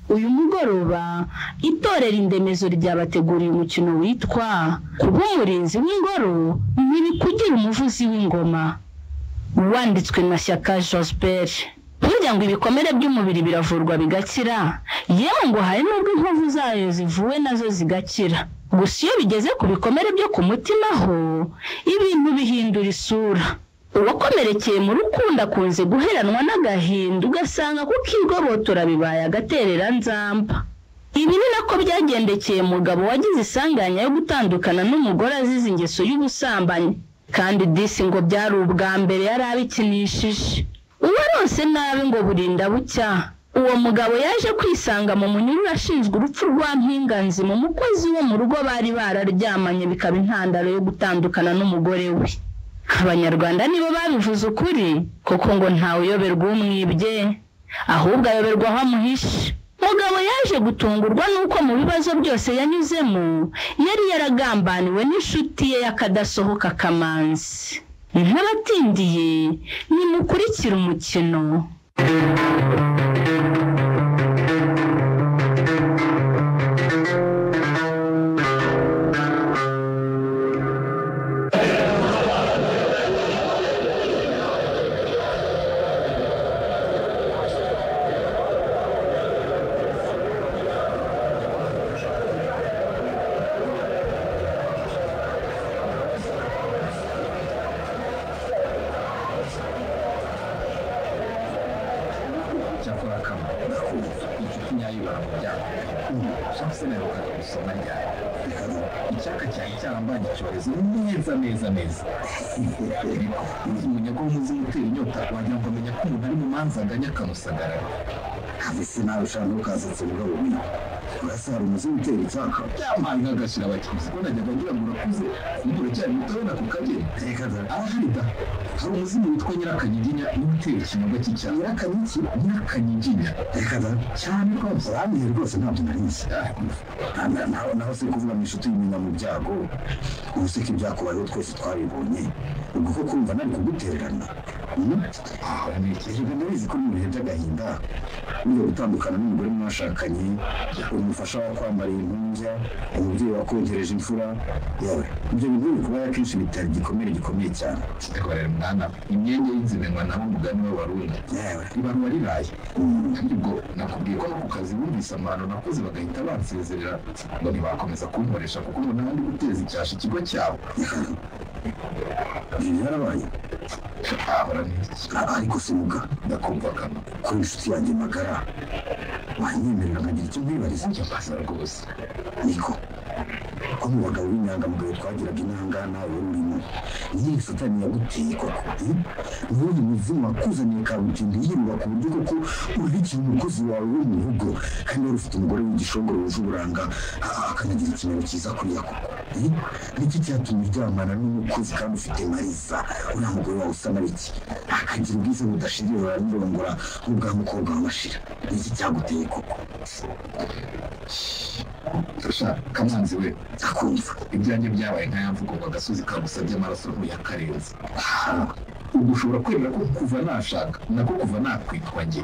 Uyu mugoroba itorero Indemezo ryabateguriye umukino witwa Kuba umurinzi w'ingoro ntibikugira umuvuzi w'ingoma, wanditswe na Shyaka Josper. Burya ngo ibikomere by'umubiri biravurwa bigakira, yewe ngo hari n'ubwo inkovu zayo zivuwe nazo zigakira. Gusa iyo bigeze ku bikomere byo ku mutima ho, ibintu bihindura isura. Uwakomerekeye mu rukundo akunze guheranwa n'agahinda, ugasanga kukigobotora bibaye agatereranzamba. Ibi ni nako byagendekeye mugabo wagize isanganya yo gutandukana n'umugore azize ingeso y'ubusambanyi, kandi disi ngo byari ubwa mbere yari abikinishije. Uwarose nabi ngo burinda bucya. Uwo mugabo yaje kwisanga mu munyururu ashinzwe urupfu rwa Mpinganzima, umukozi wo mu rugo bari bararyamanye, bikaba intandaro yo gutandukana n'umugore we. Abanyarwanda nibo babivuze ukuri, kuko ngo ntawe uyoberwa umwibye, ahubwo ayoberwa aho amuhishe. Mugabo yaje gutungurwa n'uko mu bibazo byose yanyuzemo yari yaragambaniwe n'inshuti ye y'akadasohoka Kamanzi. Ntabatindiye, nimukurikire umukino. Cyakora kama ndakumva inshuti nyayo ibara mu byago. Shamse naherukaga gusoma ryari? Icyaka cyari cyarambanye icyorezo neza neza neza. Ariko umunyago w'umuzimu utera inyota, wagira ngo amenya ko umuntu ari mu manza aganya akamusagarara. Ese nawe ushaka ntukasetse mugabo we, urasa hari umuzimu utera icyaka. Byampaye nk'agashira abakinnyi ko najyaga ngira ngo urakuze, kumbe uracyari muto wenda ku kagera. Reka da. Arahari da, hari umuzimu witwa Nyirakanyiginya niwe utera ikinyobwa cy'icyaha. Nyirakanyiki? Nyirakanyiginya. Reka da. Cyane rwose. Urambwiye rwose ntabyo nari nzi. Naho se kuvuga mu inshuti y'imenya mu byago, ubu se ko ibyakubayeho twese twabibonye, ubwo ko kumva nari kugutererana. Erega ndabizi ko mu bihe by'agahinda burya gutandukana n'umugore mwashakanye, umufasha wakwambariye impumbya, umubyeyi wakongereje imfura, yewe ibyo bintu bikubaye akenshi bitera igikomere gikomeye cyane. Rero mwana, imyenge y'inzimenwa nabo umugani w'Abarundi. Yewe. Ibaruwa riraye. Kandi ubwo nakubwiye ko no ku kazi bumvise amahano nakoze bagahita bansezerera, ngo ntibakomeza kunkoresha kuko ngo nta ndi guteza icyasha ikigo cyabo. Ibyo byarabaye. Ahora n'iki? Ariko se muga, Ndakumva kama. kuri inshuti yanjye magara, wanyemerera nkagira icyo nkwibariza? Ujya mbaza rwose. Niko ko mu bagabo b'inyangamugayo twagiraga inanga nawe wari urimo, niyo satani yaguteye koko? N'uyu muzimu wakuzaniye kabutindi yiruba ku buryo koko urikiye umukozi wawe wo mu rugo, kandi wari ufite umugore w'igishongoro wuje uburanga, akanagira ikimero cyiza kuriya koko? Niki cyatumye uryamana n'umukozi kandi ufite Mariza, uriya mugore wawe usa na biki, akagira ubwiza budashirira urarurongora nk'ubwa mukobwa wa Mashira? Niki cyaguteye koko? Sha Kamanzi we, Ndakumva. ibyanjye byabaye nka ya mvugo ngo agasozi kagusabye amaraso ntuyakarenze. Ubwo ushobora kwemera ko kuva nashaka, nako kuva nakwitwa njye,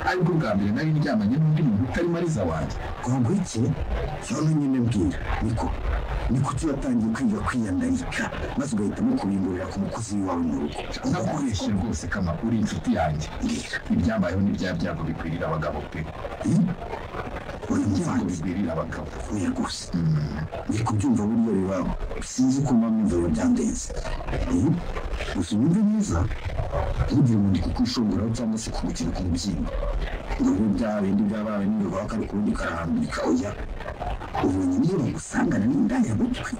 aribwo bwa mbere nari ndyamanye n'undi muntu utari Mariza wanjye. Ngo iki? None nyine mbwira, niko ni kuki watangiye kwiga kwiyandarika maze ugahitamo kubimburira ku mukozi wawe mu rugo? Nakubeshye rwose kama, uri inshuti yanjye. Mbwira. Ibyambayeho ni bya byago bikwirira abagabo pe. Uri Ibyago muvandi. bikwirira abagabo. Oya rwose, ndi kubyumva buriya bibaho, sinzi uko mba mwumva biba byandenze. Gusa unyumve neza, ntugire ngo ndi kukwishongораho cyangwa se kugukina ku mubyimba ngo bibe bya bindi byabaye n'ibigwaho kari kundi karahambirika. Oya, ubonye niyo bagusangana n'indaya butwi,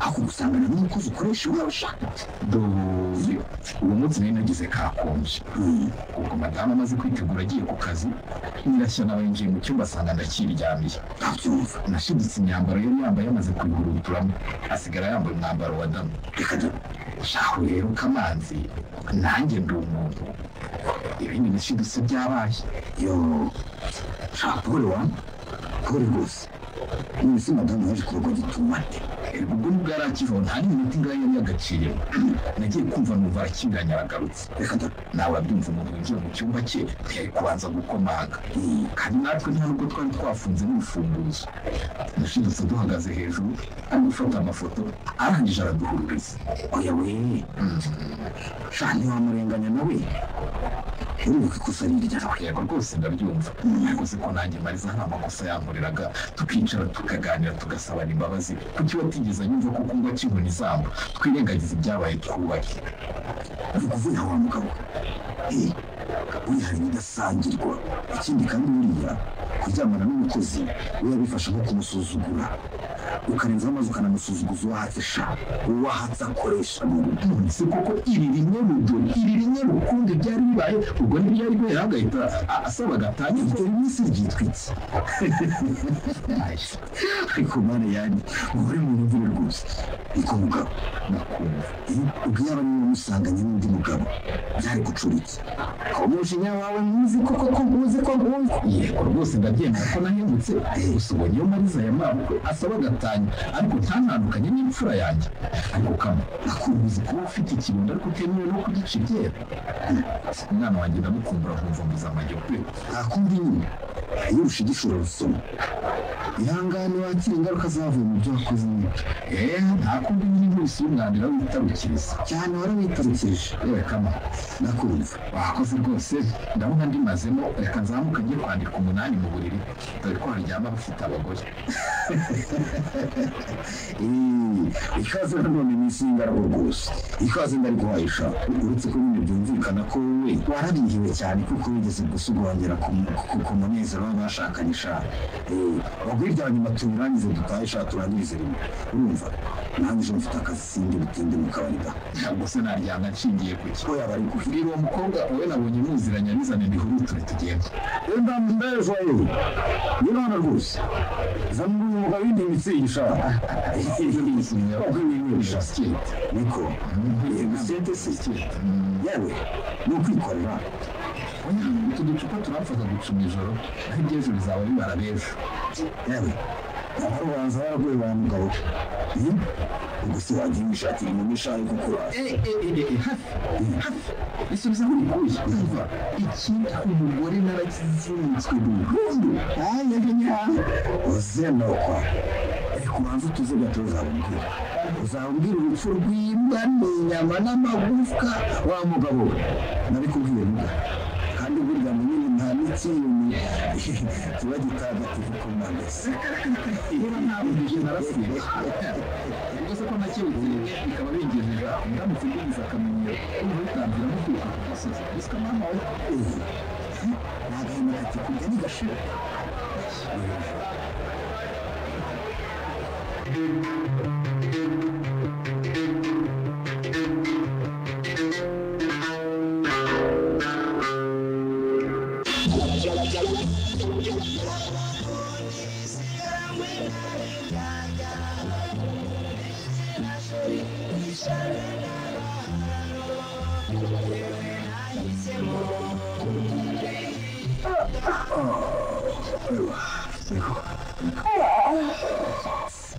aho kugusangana n'umukozi ukoresha iwawe ushaka. Dore uwo munsi nari nagize kakonje. Ubwo madamu amaze kwitegura agiye ku kazi, Nyirashyana yinjiye mu cyumba asanga ndakiryamiye. Ntabyumva. Nashidutse imyambaro yari yambaye yamaze kuyihuruturamo, asigara yambaye umwambaro wa damu. Reka da. Shahu rero Kamanzi, nanjye ndi umuntu, ibindi nashidutse byabaye. Yo sha, pole wa pole rwose. None se madamu yaje kurogwa gituma ate? Ubwo nibwo yari akivaho, nta n'iminota ingahe yari yagaciyemo. Nagiye kumva numva arakinganye aragarutse. Reka da. Nawe urabyumva, umuntu winjira mu cyumba cye ntiyari kubanza gukomanga, kandi natwe nta nubwo twari twafunze n'urufunguzo. Nashidutse duhagaze hejuru ari gufata amafoto, arangije araduhururiza. Oya we, sha ntiwamurenganya nawe, uribuka ikosa ari iryawe. Yego rwose ndabyumva, ariko se ko nanjye Mariza nta makosa yankoreraga, tukicara tukaganira tugasabana imbabazi, kuki watigeze anyumva ko kungwa cy'inkoni zamba, twirengagiza ibyabaye twubake? Uri kuvuga wa mugabo, eh, buriya hari ibidasangirwa. Ikindi kandi buriya kuryamana n'umukozi we yabifashe nko kumusuzugura, ukarenzaho maze ukanamusuzuguza uwahatse sha, uwahatse akoresha mu rugo. None se koko iri rimwe rudori, iri rimwe rukumbi byari bibaye, ubwo ntibyari guhera agahita asaba gatanya? Ibyo rimwe se ryitwa iki? Ariko mana yanjye, muhore mu nyumvire rwose. Niko mugabo. Nakumva. Ubwo yaba niwe wamusanganye n'undi mugabo byari gucura iki? Ko umujinya wawe nkuzi koko, ko nkuzi, ko nkuzi. Yego rwose ndabyemera ko nahemutse, gusa ubonye iyo Mariza ya mabukwe asaba gatanya ariko ntantandukanye n'imfura yanjye. Ariko kama nakumbuzi kuba ufite ikirundo ariko utemerewe no kugica iryera. Umwana wanjye ndamukumbura nkumva mbuze amajyo pe. Nta kundi nyine, iyo urushigishura rusoma. Ihangane wakira ingaruka zavuye mu byo wakoze nyine. Eee, nta kundi nyine, inkubisi y'umwandira witarukiriza. Cyane, warawitarukirije. Yewe kama. Nakumva. Wakoze rwose, ndabona ndimazemo. Reka nzamuka njye kwandika umunani mu buriri, dore ko haryama abafite abagore. Eh, ikaze nanone mu isi y'ingaragu rwose, ikaze ndariguhaye sha. Uretse ko nyine byumvikana ko wowe warabihiwe cyane, kuko wigeze gusugongera ku munezero w'abashakanye sha. Eh, bagwe irya nyuma tubirangize dutahe sha, turangirize rimwe. Urumva nanjye ejo mfite akazi, sindi butinde mu kabari da. Ntabwo se naryama nshingiye ku ki? Oya, bari guhi. Mbwira uwo mukobwa wowe nabonye muziranye abizane ndihuruture tugende. Enda mbejo yewe, ni hano rwose, zana uyu mugabo w'indi mitsingi sha. Niko yego, sente se yewe ni ukwikorera. Oya, utu ducupa turamfata gucuma ijoro, naho iby'ejo bizaba bibara b'ejo. Yewe, nyamara ubanza waraguye wa mugabo. Ubwo se wagiye wishakira inkumi ishaje kuko Hafi hafi, isubiza aho urikuye. Umva, ikindi, umugore narakizinutswe burundu. Ayaganya uzenokwa. Reka ubanze utuze gato, uzabubwira, uzabubwira urupfu rw'imbwa n'inyama n'amagufwa wa mugabo we. Nabikubwiye muga, kandi burya ngo nyine nta n'ikiyoni kiba gitagatifu ko mwameze. Niba ntabujije narasiye, ubwo se ko nakebutse rimwe bikaba bingejeje aho, ndamutse mbigize akamenyero urumva bitamviramo kwiruka ku gasozi gusa mama we? Ni agahinda katikujya ntigashira.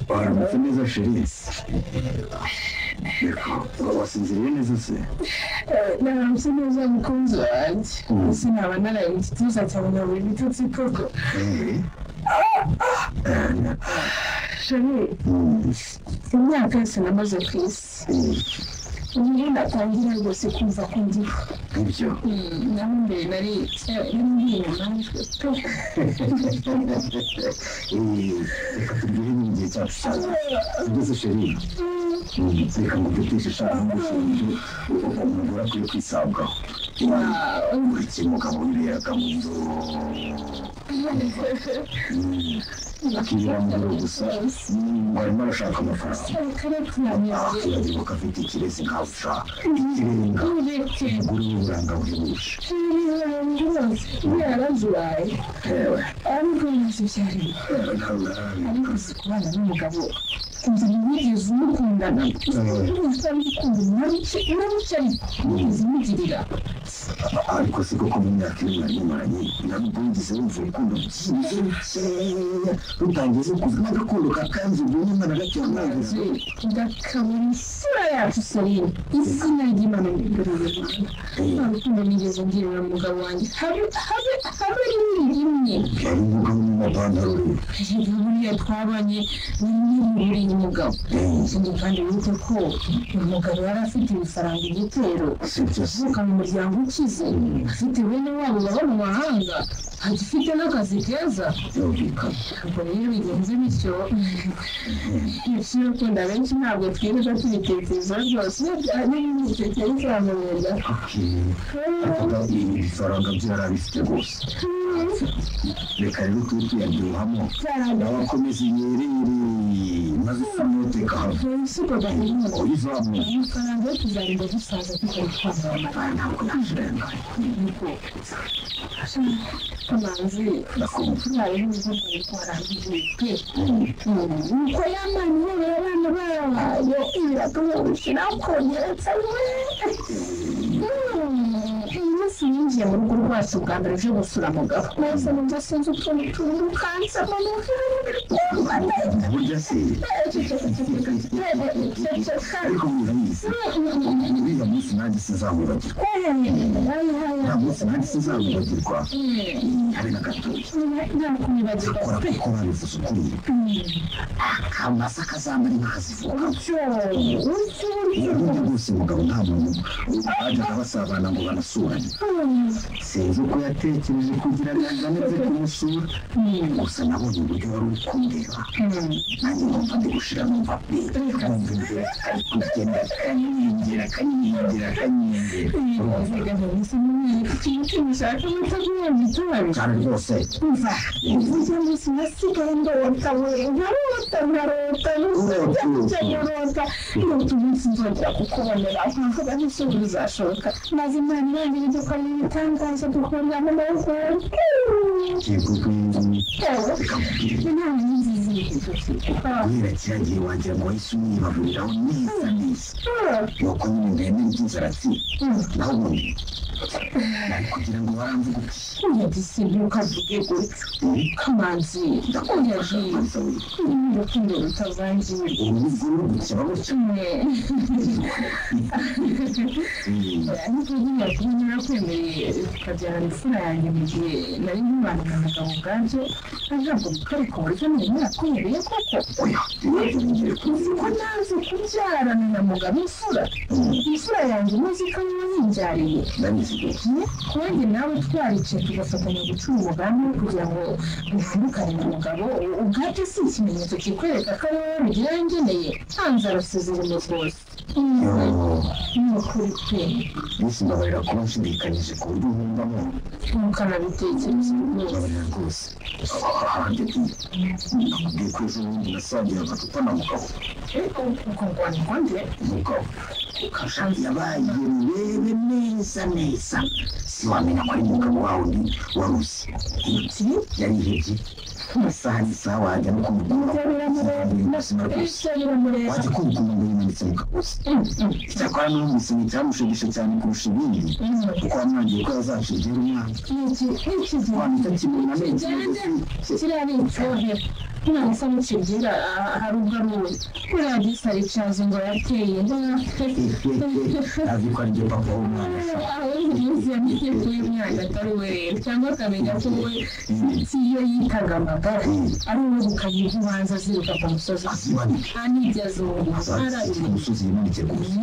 Waramutse neza chérie. Wasinziriye neza se? Naramutse neza mukunzi wanjye. Sinaba naraye mu gituza cyawe nkabura ibitotsi koko? Chérie, imyaka yose namaze ku isi, ubu natangira rwose kumva ko ndiho. Nibyo. Naho mbere nari nari ndi inyuma pe. Reka turyohe n'igihe cyacu cyane sibyo se chérie? Reka nguteteshe sha, ntugushonje. Umugore akwiye kwisabwaho. Uretse umugabo wiberaga mu nzu, akibera mu biro gusa, ngo arimo arashaka amafaranga. Reka reka yamye. Akibagirwa ko afite ikirezi nkawe sha, ikirenga. Ureke. Umugore w'uburanga buhebuje. Yarazubaye. Yewe. Ariko ibibazo byarimo, ariko si kubana n'umugabo. Umva, ntiwigeze umukundana utari gukunda na ruke na ruke, ariko wigeze umugirira. Ariko si koko mu myaka 4 mwari mumaranye, ntabwo wigeze wumva urukundo byibuze rukeya rutangiye no kuza, n'agakundo ka kanzu ubonye na gake wamwageze? Ndakabura imfura yacu Serine, izina ry'Imana imbere y'Imana, nta rukundo nigeze ngirira umugabo wanjye, habe habe habe n'iri rimwe. Yari umugabo mu mapantaro rero. Erega buriya twabanye n'umubiri umugabo. Ikindi kandi wibuke ko umugabo yari afite ibifaranga igitero. Si byo se? Avuka mu muryango ukize, afite bene wabo baba mu mahanga, agifite n'akazi keza. Byumvikana. Ubwo rero bigenze bityo, iby'urukundo abenshi ntabwo twirirwa tubitekereza rwose, n'ibitekereza uramumenya. Ariko ibi bifaranga byo yari abifite rwose. Reka rero tube tuyaryohamo, nawe akomeze yerere maze isi kahava. Uyivamo. Amafaranga yo kuzarinda dusaza tutari twamara. Ntabwo yashirenga. Niko Kamanzi. Ndakumva. Twari n'urugo twarangije pe, nuko yamana ihobera abana bayo iratuhuje nakonyeretse we. Uyu munsi yinjiye mu rugo rwacu bwa mbere uje gusura mugabo, maze numva sinzi utuntu turukansa Burya se, ariko murabizi, uriya munsi nanjye sinzawibagirwa, nta munsi nanjye sinzawibagirwa habe na gatoya. Ntakumwibagirwa. Kora kuko babivuze ukuri, akamasa kazamara inka kazivuka. Utyo utyo. Ubundi rwose mugabo nta muntu bajyaga basabana ngo banasurane. Sinzi uko yatekereje kugira ngo azane nze kumusura, gusa nabonye uburyo wari uri kundeba, nanjye numva ndi gushira, numva pe, numva imbere ari kugenda akanyiyongera, akanyiyongera, akanyiyongera. Cyane rwose. Umva, ujya munsi nasigaye ndota we, nkarota, nkarota, nusubya nkarota, ndota umunsi nzongera kukubonera, nkavuga n'isubu bizashoboka, maze Imana irangira idukorera ibitangaza, duhurira mu mahugurwa. Yego, reka nkubwire. Inama ni nziza. Guhera kiriya gihe wagira ngo wahise umwibaburiraho neza neza, nuko nyine ndemera iby'inzaratsi, naho ubundi nari kugira ngo waramvuga uti. Unyagise, ntukavuge gutyo Kamanzi, Ndakundasha. unyagi. Mariza we. Urukundo rutavangiye. Uru ni rwo rugukeba gutya. Ariko nyine kuba narakwemeye tukabyarana imfura yanjye mu gihe nari nkibana na mugabo, ubwabyo ntabwo bikwereka uburyo nari narakwemereye koko. Oya, ntabyo bingire. Uzi ko naje kubyarana na mugabo imfura yanjye, muzi ko ariwe yinbyariye. Ndabizi rwose. Kuba njye nawe twaricaye tugafatanya gucura umugambi wo kugira ngo ntandukane na mugabo, ubwabyo si ikimenyetso kikwereka ko ari wowe Rugira yangeneye? Nta nzara zirimo rwose. Ni ukuri pe. Mbese mbabarira kuba nshidikanyije ku buryo nkumbamo. Ntukanabitekereze rwose. Mbabarira rwose. Hanjye nakubwiye ko ejo bundi nasangiye agacupa na mugabo. Uko ngo nde? Mugabo yabaye rurebe neza neza, siwamenya ko ari umugabo wawe undi wari uzi. Yarihebye, isaha n'isaha wajya no kumugura ubuzima rwose. Ibyo biramureba. Wajya kumva ukuntu ngo yimanitse mu kagozi. Icyakora numvise ngo icyamushegeshe cyane kurusha ibindi kuko wamwangiye ko yazacibwira umwana. Iki Wamita kimwe na menshi. Kiriya ni icyohe, umwana usa n'ukibwira hari ubwo ari uwe, buriya disi hari icyazo ngo yateye. Azi ko ari byo papa w'umwana. Ahubwo yamenye ko uyu mwana atari we rero, cyangwa akamenya ko we si iyo yitaga amagara ari uwe, bukajya ubanza aziruka ku musozi. Azimanike. Nta n'ibyo azungu. Azazimanike ku musozi, yimanike rwose,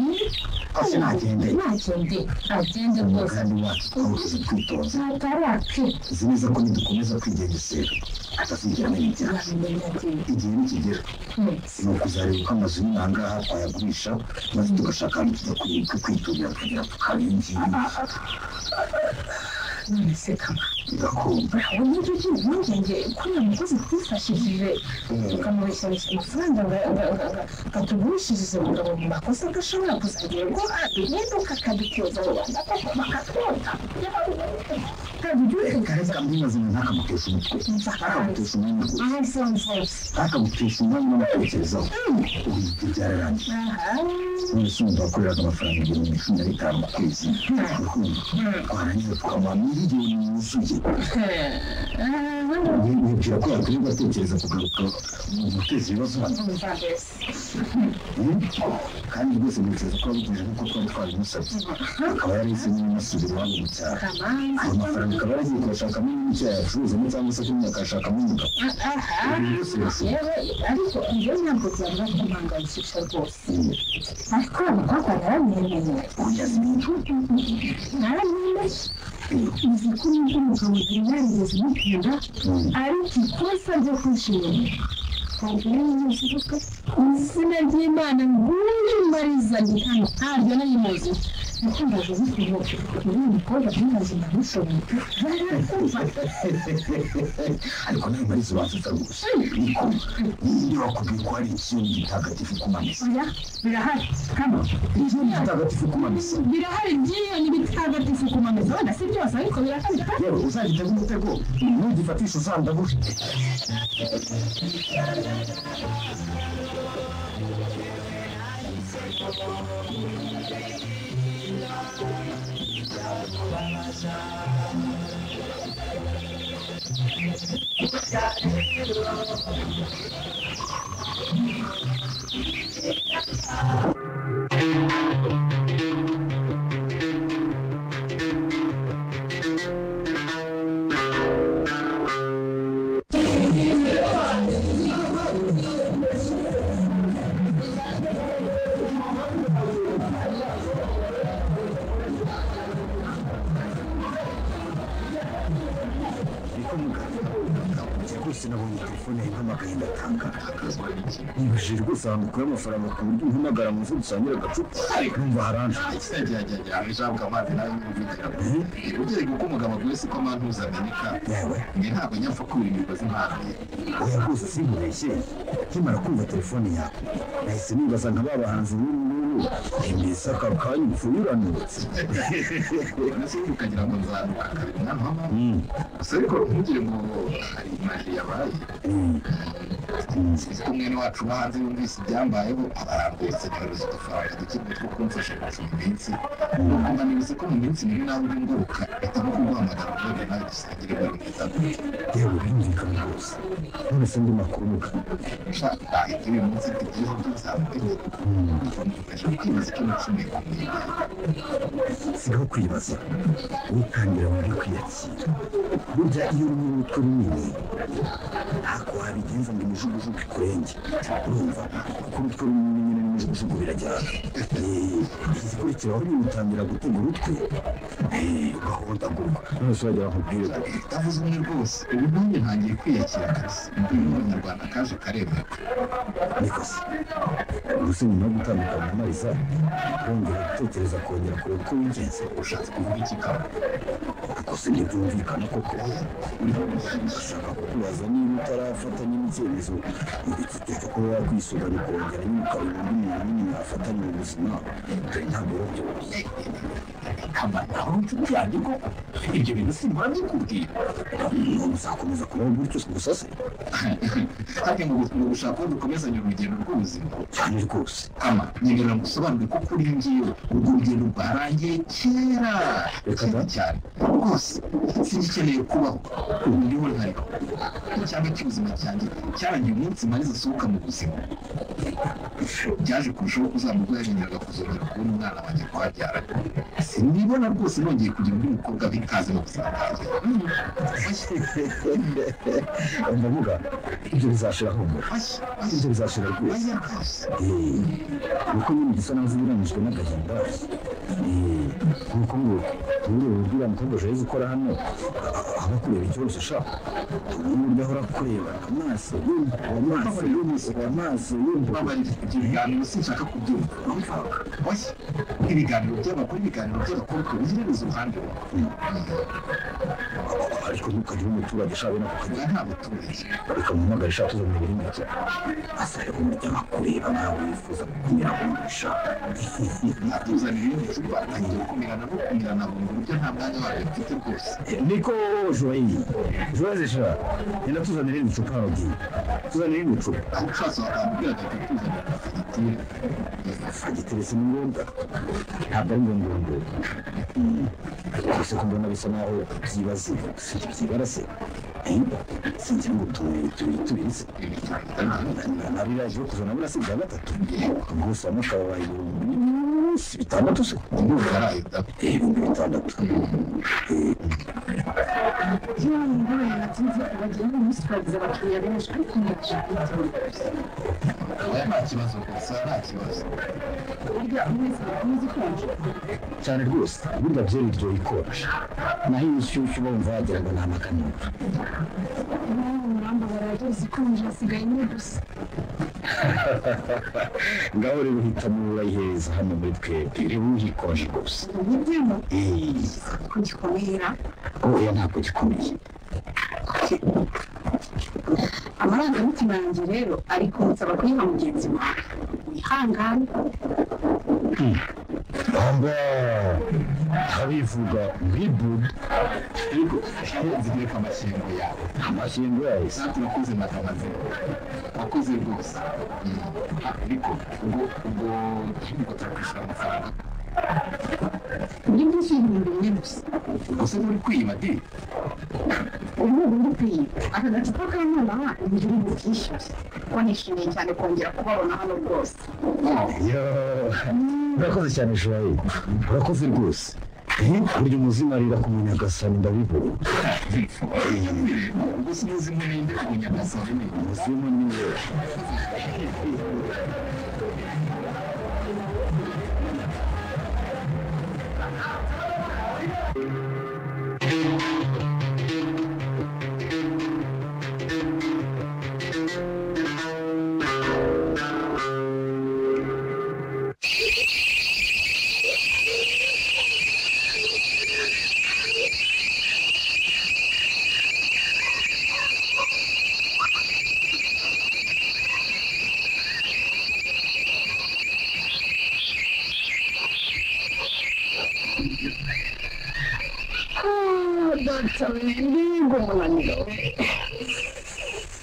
ase ntagende. Ntagende, agende rwose. Umugambi wacu twawukoze twitonze. Ntatarake. Uzi neza ko nidukomeza kwigengesera atazigera amenya ibyacu. Yabimenya ati. Igihe nikigera ni ukuzareba uko amazu y'inangaha twayagurisha, maze tugashaka ahantu tujya kwiturira, tukagera tukabingibi. None se Kama. Ndakumva. Urabona ibyo ugira impungenge kuri uyu mukozi twifashishije tukamubeshyabeshya amafaranga ngo atugurishirize umugabo mu makosa adashobora kuzagira ngo aduhinduka akaduteza rubanda koko bakatwota. Reka reka mbibaze ngo ntakamuteshe umutwe, ntakamuteshe umwanya rwose, ntakamuteshe umwanya n'amatekerezaho. Ubu ibyo byararangiye. None se umuntu wakoreraga amafaranga 15,000 mu kwezi, urukundo twarangiza tukamuha miliyoni yuzuye, wibwira ko yakwirirwa atekereza kugaruka mu guteza ibibazo hano? Kandi rwose ntekereza ko yabigije nk'uko twari twabimusabye, akaba yarahise nyine anasubira iwabo mu cyaro. Ayo mafaranga akaba yaragiye kuyashakamo n'icyo yayacuruzamo cyangwa se kumwe akayashakamo umugabo. Ibintu byose birashoboka. Yewe, ariko njyewe ntabwo byabura kumpangayikisha rwose, ariko uwo mukobwa naramwemeye, naramwemeye. Uzi ko nubwo umugabo ntari narigeze mukunda, ariko ikosa ryo kwishima ntabwo nari muzi. Izina ry'Imana nguyu Mariza ndi hano ntabyo nari muzi. Nakumvaga ukuntu uriya mukobwa ntibaze ndamushoboye. Ariko nawe Mariza ubanza rwose, niko ninde wakubwiye ko hari ikiyoni gitagatifu kumamesa? Oya, birahari hano. Ikiyoni gitagatifu kumamesa? Birahari byiyoni bitagatifu kumamesa, wenda si byose ariko birahari pe. Yewe, uzagitega umutego, nugifatisha uzandabure. Niko muganga, rwose nabonye telefone yawe impamagaye ndatangara. Nibajije rwose ahantu ukuye amafaranga ku buryo umpamagara mu nzu dusangire agacupa, numva haranje. Ijambo amazi nawe n'uvugira ugiye kuko umugabo aguye siko amantuza ameneka. Yewe. Njye ntabwo njya kubira imigozi impamye. Oya rwose sinkubeshye, nkimara kumva telefone yawe nahise nibaza nka ba bahanzi b'ubu ngubu, mbese aka kanya upfuye uranutse. None se ubundi ukagira ngo nzanuka kabiri mwana wa mama? Gusa ariko ntugire ngo hari imaji yabaye. Sinzi ko mwene wacu uba hanze yumvise ibyambayeho abarambutse nyohereza udufaranga duke two kumfasha gucunga iminsi, nuko nkanibutse ko mu minsi mibi nawe uri ngoboka hitamo kuguhamagara ngo wenda nawe dusangire bari mwiza. Yewe, birumvikana rwose. None se andi makuru muga? Sha, nahita uyu munsi mfite ibibazo by'inzabutege, nkomeje kwibaza icyo nacumuye ku mwenda. Sigaho kwibaza, witangira wige kwiyakira. Burya iyo uri n'urutwe runini ntabwo wabigenza ngo imijugujugu ikurenge, urumva? Kuko urutwe runini nyine n'imijugujugu birajyana. Igikurikiraho nyine utangira gutega urutwe, ugahondagurwa. None se uragira nkubwire ngo Utavuze umwe rwose, ubu nanjye ntangiye kwiyakira akazi umubiri w'Abanyarwanda kaje karemerwa. Niko se, ubuse nyuma yo gutandukana na Mariza wongera gutekereza kongera kureba uko wigenza? Ushatse kuvuga iki kaba? Kuko se ntibyumvikana koko. Ndashaka kukubaza niba utarafatanya n'icyemezo cyo kuba wakwisuganya ukongera nyine ukareba undi muntu nyine mwafatanya mu buzima, dore ntabwo biba byoroshye. Kama nawe inshuti yanjye koko, ibyo bintu simbura mbikubwira. None uzakomeza kubaho gutyo gusa se? Harya ngo gushaka ko dukomezanya urugendo rw'ubuzima? Cyane rwose. Kama, nyemerera ngusobanurire ko kuri njyewe urwo rugendo rwarangiye kera. Reka da. Kera cyane rwose, singikeneye kubaho ubu ndiho ntariho. Icyanga cy'ubuzima cyanjye cyarangiye umunsi Mariza asohoka mu buzima. Byaje kurushaho kuzamurwa ubwo yamenyeraga kuzongera kubona umwana wanjye twabyaranye. Sinibona rwose nongeye kugira undi mukobwa bikaze mu buzima bwanjye. Ndavuga ibyo bizashira, humura, ibyo bizashira rwose. Oya rwose. Nuko nyine gisa naho ziburanijwe n'agahinda. Nuko nguko nturebe uburyo uriya mukobwa Joyeuse ukora hano aba akureba icyoroshye sha, n'uburyo ahora akureba amaso yumva amaso yumva amaso yumva. Babarira, ibyo biganiro sinshaka kubyumva. Oya, ibiganiro by'abagore, ibiganiro by'abakobwa bigerereza uruhande rumwe. Ariko ntukagire umuturage shabe nako kagira nta muturage. Reka muhamagare sha tuzanire irindi cupa. Asa ariko umuryango akureba nkawe wifuza gukumira bungusha. Atuzanira irindi cupa atangiye gukumirana no kumirana bunguru byo nta mwanya wabyo mfite rwose. Niko Joye. Joye sha. Genda tuzanire irindi cupa hano di. Tuzanire irindi cupa. Aho ushatse wakambwira ati tuzanire fagitire. Fagitire si ngombwa. Ntabwo ari ngombwa ngo. Gusa ko mbona bisa naho byibaze. Byibara se. Sinzi ngo tubiri tubiri se. Nabiraje kuzana buriya si bwa gatatu. Gusa mukabaye 6,000 se. Ndumva ari ayo da. 6,000. Yewe ngorane natinze kubagira ngo umunsi twagize abakiriya benshi ariko ndaje kwitonda. Oya nta kibazo rwose, nta kibazo. Burya mwese muzi konje. Cyane rwose, burya byeri iryoha ikonje. Naho iyo ishyushyu bumva wagira ngo ni amakanura. Muramba barageze ikonje hasigaye imwe gusa. Ngaho rero uhitamo urayihereza hano muri twebwe, reba uyikonje rwose. Nibyo ko gikomeye. Oya ntabwo gikomeye. Amarangamutima yanjye rero ari kunsaba kuyiha mugenzi wawe. Wihangane. Amba ntabivuga nk'ibudu. Ariko zitereka amashyengo yawe. Amashyengo yawe se. Natwe urakoze matamaze. Wakoze rwose. Ariko ubwo ubwo turakwishyura amafaranga. Uri bwishyura 1000 gusa. Gusa nturi kwiba di. Ubu uri kwiba. Aka gacupa ka nonaha ni uri bukishyure. Ko nishimiye cyane kongera kubabona hano rwose. Urakoze cyane Joye. Urakoze rwose. Burya umuzima arira ku munyagasani ndabibona. Gusa umuzimu ninde ku munyagasani ni? Umuzimu ni we.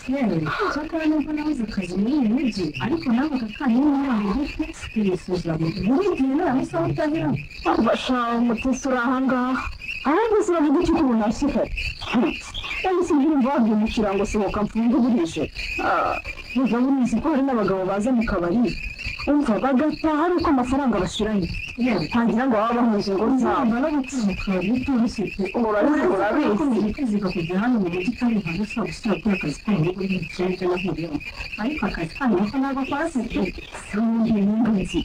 Yewe cyakora nubwo nabuze akazi muri iyi mijyi ariko nawe aka kanya niba bugufi twifuza buri gihe nta masaha utahira. Basha umutesi uri ahangaha ahubwo se uravuga iki ko ubu nashyize none se mbwira wabwimukira ngo sohoka mfunge burije. Buza burizi ko hari n'abagabo baza mu kabari umva bagataha ari uko amafaranga bashiranye ntagira ngo baba bahuje ingoro zabo no gucuruza bitoroshye pe urabizi urabizi ukomeje kwiziga kujya hano mu mujyi kandi ntabwo ushobora gusubira gukora akazi ko mu rugo n'ibiciro byo nahuriyemo ariko akazi kanyu nako ntabwo kwasize siwundi n'ingazi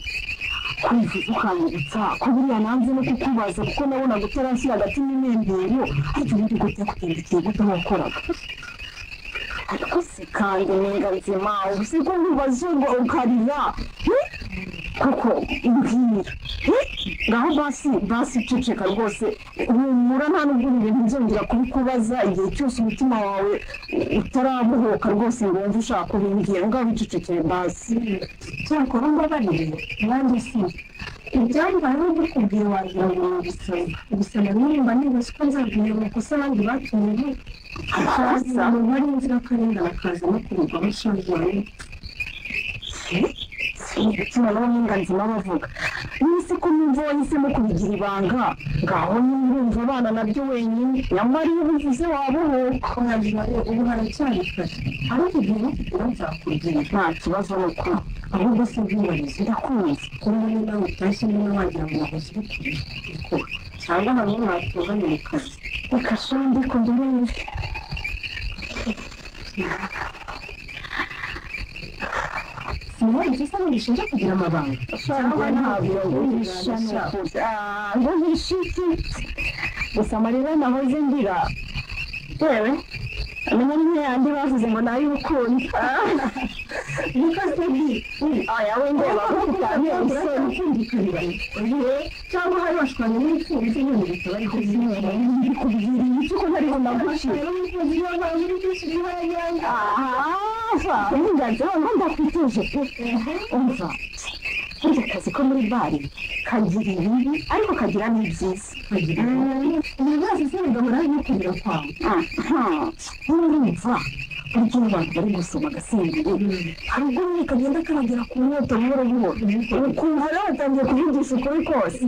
kwivuza ukanyibutsa ko buriya nanze no kukubaza kuko nabonaga utaranshyira hagati n'imyendero ariko ubundi gute kugendekeye gute aho wakoraga. Ariko se kandi ninga nzima ubu ko nkubaza ngo ukarira kuko mbwira ngaho basi basi ceceka rwose humura nta nubwo ibi bintu nzongera kubikubaza igihe cyose umutima wawe utarabohoka rwose ngo wumve ushaka kubimbwira ngaho wicecekere basi. Cyakora mbabarire nanjye si ibyambayeho mbikubwiye wagira ngo nabisoma gusa nanone nibaza ko nzabwira amakosa abandi batumye Amakosa? umuntu wari inzirakarengane akaza no kurugwamo ishaje. Umutima nawo n'inganzima bavuga nise ko numva wahisemo kubigira ibanga ngaho nyine urumva abana nabyo wenyine nyamara iyo ubivuze wabohoka. Ubu haracyari kare ariko igihe ntukugura nzakubwira nta kibazo ni ukuri ahubwo se bwibarize ndakumva ko mbona nawe utashye niba wagira ngo wahoze uri kure cyangwa hamwe mwatunganye mu kazi. Reka shandi ko ndurebe Sinabonye icyo se ntugishinja kugira amabanga cyangwa ntabwo nguhisha ni ukuri nguhisha iki gusa amarira nahoze ngira yewe Menya ni yandi bavuze ngo nayo ukunda. Niko se bi. Aya wende bakutanye usoni. Cyangwa hari bashwanye n'umukunzi nyine bitaba ariko ndi kubwira iki ko ntariho nagushye. Aha, ingazo ndakwituje pe. Umva. Burya akazi ko muri bari kagira ibibi ariko kagira n'ibyiza. Ibibazo se bigahora bikurira kwawe. Urumva burya iyo abantu bari gusoma agasengeri hari ubwo umwe kagenda karagera ku nyota buhoro buhoro ukumva rero batangiye kuvugisha ukuri kose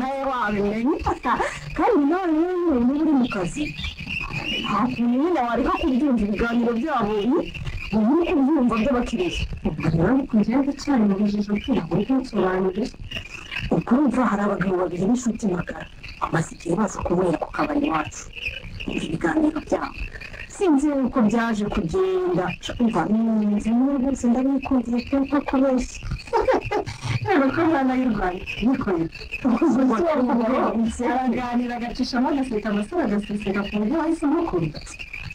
nawe wabimenye. Kandi nawe niba uri mu kazi nta kuntu nyine wareka kubyumva ibiganiro byabo ubu uri kubyumva by'abakiriya. Ubwo rero ni kugenda cyane mu rujijo ntabwo uri kunsobanurira. Ubwo urumva hari abagabo babiri b'inshuti magara bamaze igihe baza kunywera ku kabari iwacu ibiganiro byabo. Sinzi uko byaje kugenda umva nzi muri rwose ndabikundira pe ntakubeshya. Reba ko mwana y'u Rwanda nikoye araganira agacishamo agaseka amasaro agaseseka ku buryo wahise umukunda.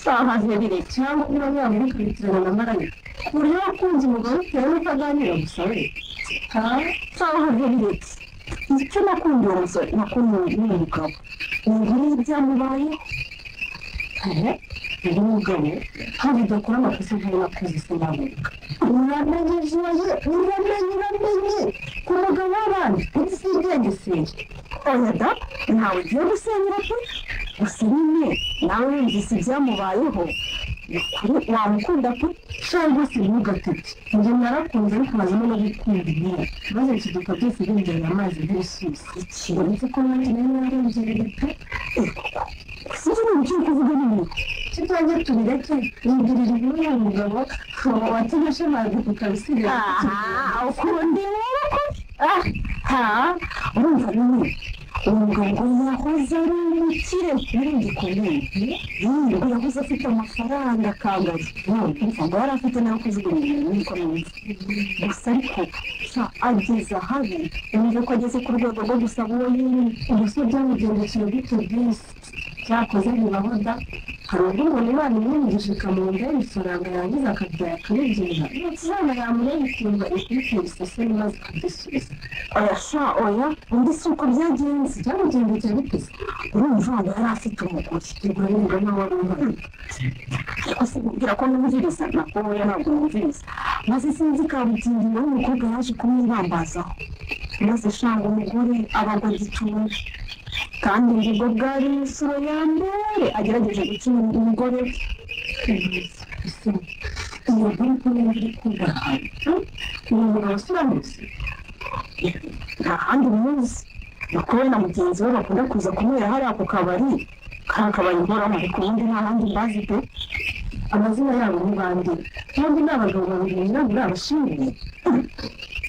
Sahaze bireke cyangwa niba yamukurikiranira na marayika ku buryo wakunze umugore bitewe n'uko aganira gusa we. Sahaze bireke. Icyo nakundiye uwo musore nakundiye n'uyu mugabo ni inkuru y'ibyamubayeho. Uyu mugabo ntabwo udakora amakosa nk'ayo nakoze sinaboneka. Uramenye uramenye uramenye ku mugabo w'abandi usigengeseye. Oya da ntawe ugiye gusenyera pe. Gusa nyine nawe wumvise ibyamubayeho ni ukuri wamukunda pe. Sha rwose ntugatete njye narakunze ariko mazemo no gukunda ibintu maze nshiduka byose binjyanye amazi nk'ibisusi. Uretse ko nanjye nari narengereye pe. Sinzi niba ugiye kuvuga nini. Kitange tubireke yigirira inkuru y'uwo mugabo uwo watumye ashimangira ukabisigaye. Aha ukunda inkuru. Aha urumva nyine uwo mugabo ngo yahoze ari umukire muri gikomeye. Ngo yahoze afite amafaranga akangari. Urumva ngo yari afite nayo kujugunya ibintu niko numva. Gusa ariko ageze ahabi yumve ko ageze ku rwego rwo gusaba uwo yimye. Ubuse byamugendekeye gute bwisi cyakoze bibaho da. Hari ubwo ubona Imana imwumvisha ikamwumva ibifaranga yarangiza akabyara akabibyina Imana yamureba ikumva ikubitera isesemi maze ikabisubiza. Oya sha oya undi si uko byagenze. Byamugendekeye gute se? Urumva ngo yari afite umugore. Ubwo rero nawe wari uhari. Ariko sikubwira ko numviriza nako oya ntabwo numviriza. Maze sinzi kabutindi nawe umukobwa yaje kumwibambazaho. Maze shanga umugore abagwa gitumo. Kandi ubwo bwari isura ya mbere agerageje guca umugore we. Iyo nkuru ko niba iri kumva ahantu uwo mugabo se uramuzi? Nta handi muzi. Nuko we na mugenzi we bakunda kuza kunywera hariya ku kabari. Kariya kabari nkoramo ariko ubundi nta handi mbazi pe. Amazina yabo ni bande? Bombi ni abagabo babiri birabura abashinguye.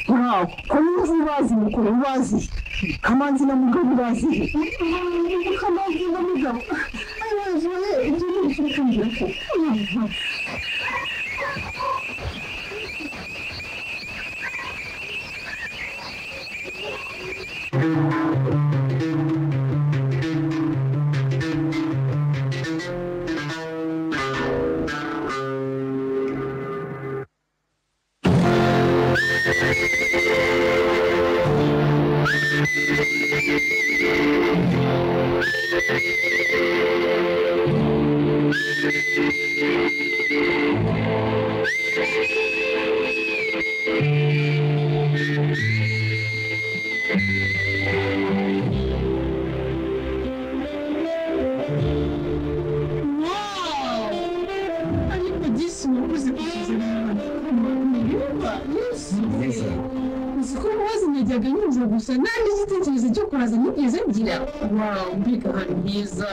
Wow, ko numva ubazi mukuru ubazi. Kamanzi na Mugabo ubazi. Kamanzi na Mugabo. Ayo ibyo ni ibyo kumbwira ko. Gusa nta n'igitekerezo cyo kuraza nigeze ngira. Wow, mbega ahantu heza.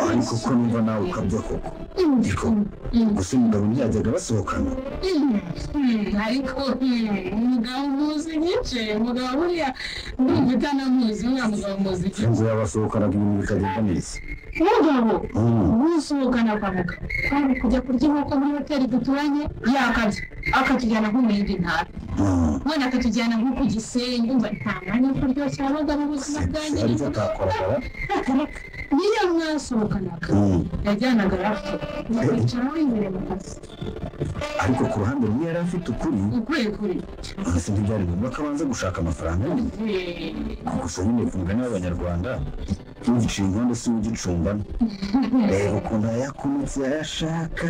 Ariko ko numva nawe ukabya koko. Ariko gusa umugabo ntiyajyaga basohokana. Ariko umugabo muzi nyinshi, umugabo buriya ndumva utanamuzi, uriya mugabo muzi iki? Ngo yabasohokanaga ibintu bikagenda neza. Umugabo gusohokana kwa mugabo kwari kujya kurya inkoko muri hoteli duturanye, yakabya akatujyana nko mu yindi ntara. Wenda akatujyana nko ku Gisenyi, umva nta mwanya wo kuryoshya abagabo mu buzima bwanjye. Hari icyo atakoraga. Niyo mwasohokanaga yajyanaga laptop ukicara wibereye mu kazi. Ariko ku ruhande rumwe yari afite ukuri. Ukuri kuri Ese ntibyari ngombwa ko abanza gushaka amafaranga nyine? Gusa nyine ku mugani w'Abanyarwanda, ugiciye inkondo si we ugicungana. Reba ukuntu yayakunitse yayashaka,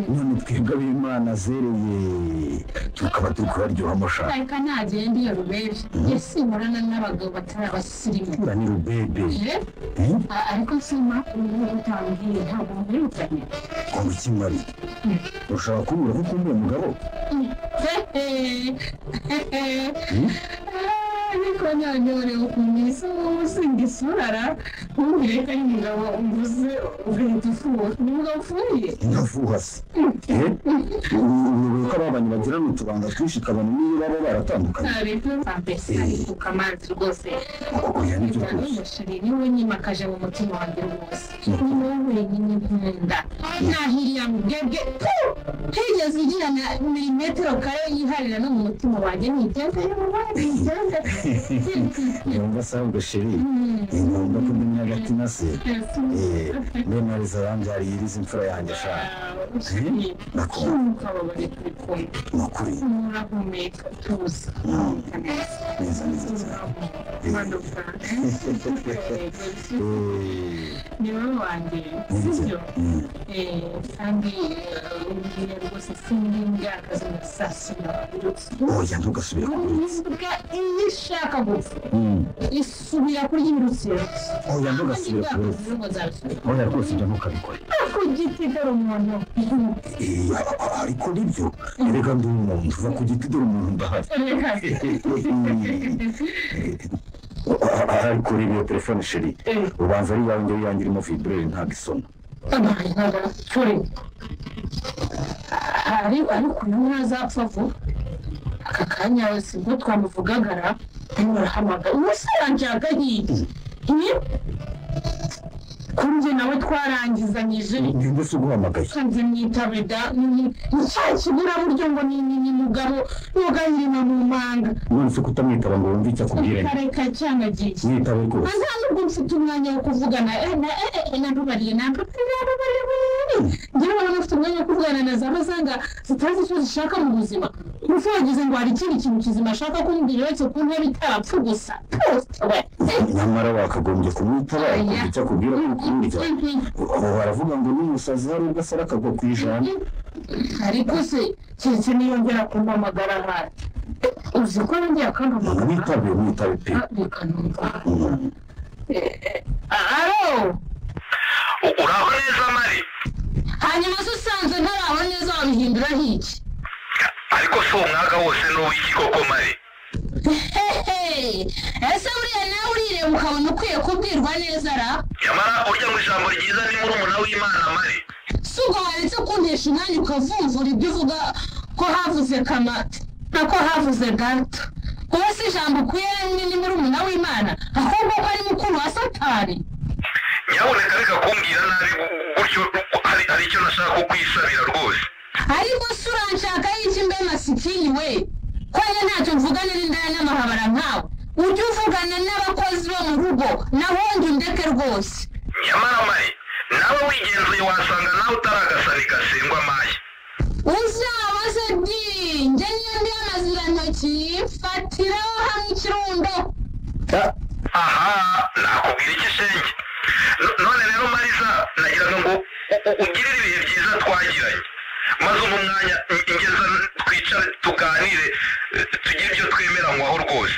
none twebwe ab'Imana zereye tukaba turi kubaryohamo sha. Reka nagenda iyo rubebe, njye simurana n'abagabo batari abasirimu. Ura ni rubebe. Eh? Eh? Ariko sima utambwiye ntabwo muherukanye. Ngo iki Mari? Ushaka kumbwira ko ukumbuye umugabo? Ariko nyanyorewe ukuntu isa usinga isura ra, ntumbwire ko ari umugabo mvuze ugahita ufuha. Ni umugabo ufuhiye? Ndafuha se. Eh? Uyobewe ko ababanye bagirana utubanga twinshi kabone n'iyo baba baratandukanye? Ariko mbese ariko Kamanzi rwose. Oya nibyo rwose. Chéri, ni wowe nyimakaje mu mutima wanjye rwose, ni wowe wenyine nkunda. Nahiriya mbwebwe ntigeze ugira na milimetero kare yiharira no mu mutima wanjye, ntigeze ntigeze. Yumva se ahubwo chéri, ni ngombwa ko ndimya agatima se. Eh, mbe Mariza yambyariye iriza imfura yanjye sha. Ndakunda. Ntukababare, turi kumwe. Ni ukuri. Urahumeka, tuza neza. Neza neza cyane. Manuka. Eh, Ni wowe wanjye, nibyo. sibyo? Kandi umbwira rwose sindi mbwakazi ngo sasira birutse. Oya ntugasubire ku birutsi. Imbwa iyo ishaka gupfa isubira kurya ibirutsi. Oya ntugasubire ku birutsi. Oya rwose ibyo ntukabikore. Ku giti dore umuntu. Eh, ariko nibyo, erega ndi umuntu uva ku giti, dore umuntu ndahari. Ariko reba iyo telefone chéri, ubanza ari iyawe, njyewe iyanjye irimo vibreur ntabwo isona. Ariko uyu ntazapfa vuba aka kanya, sibwo twamuvugagara urahamagara ubu se yanshaka hirya kuri njye nawe twarangizanyije. Ninde se uguhamagaye? Kanze mwitabida ni cya kiburaburyo ngo ni mugabo yugahirima mu manga. None se kutamwitaba ngo wumve icyo akubwira nyine? Reka cyanagiye. Mwitabe rwose. Nta nubwo mfite umwanya wo kuvugana nambabariye nambabariye, njyewe urabona mfite umwanya wo kuvugana na za bazanga zitazi icyo zishaka mu buzima? Urufu wagize ngo hari ikindi kintu kizima ashaka kumbwira uretse ku ntebe itarapfa gusa? We. Nyamara wakagombye kumwitaba ukumva icyo akubwira, kuko burya abo baravuga ngo n'umusazi hari ubwo asara akagwa ku ijambo. Ariko se keretse niyongera kumpamagara ahari, uzi ko yongera akampamagara? Mwitabe, mwitabe pe. Reka numva. Alo? Uraho neza Mari? Hanyuma se usanze ntaraho neza wabihinduraho iki? Ariko si umwaga wose ni uw'iki koko Mari? Hehe, ese buriya nawe urireba ukabona ukwiye kubwirwa neza ra? Nyamara urya ngo ijambo ryiza ni murumuna w'Imana Mari. Si ubwo waretse kuntesha umwanya ukavumvura ibyo uvuga ko havuze kama nako havuze gato? Kuba si ijambo ukwiye ni murumuna w'Imana, ahubwo ko ari mukuru wa Satani. Nyabuneka reka kumbwira nabi gutyo, hari icyo nashaka kukwisabira rwose. Ariko se uranshaka y'iki mbe masikini we? Ko njye ntacyo mvugana n'indaya n'amahabara nkawe, ujye uvugana n'abakozi bo mu rugo naho njye undeke rwose. Nyamara Mari, nawe wigenzuye wasanga nawe utaragasani gasengwa amaye. Uzabaze di, njye niyo ndi amazirantoki fatiraho hamwe ikirundo. Aha nakubwira iki shenge? None rero Mariza, nagiraga ngo ugirire ibihe byiza twagiranye, maze umpe umwanya ngeza twicare tuganire, tugire ibyo twemeranywaho rwose.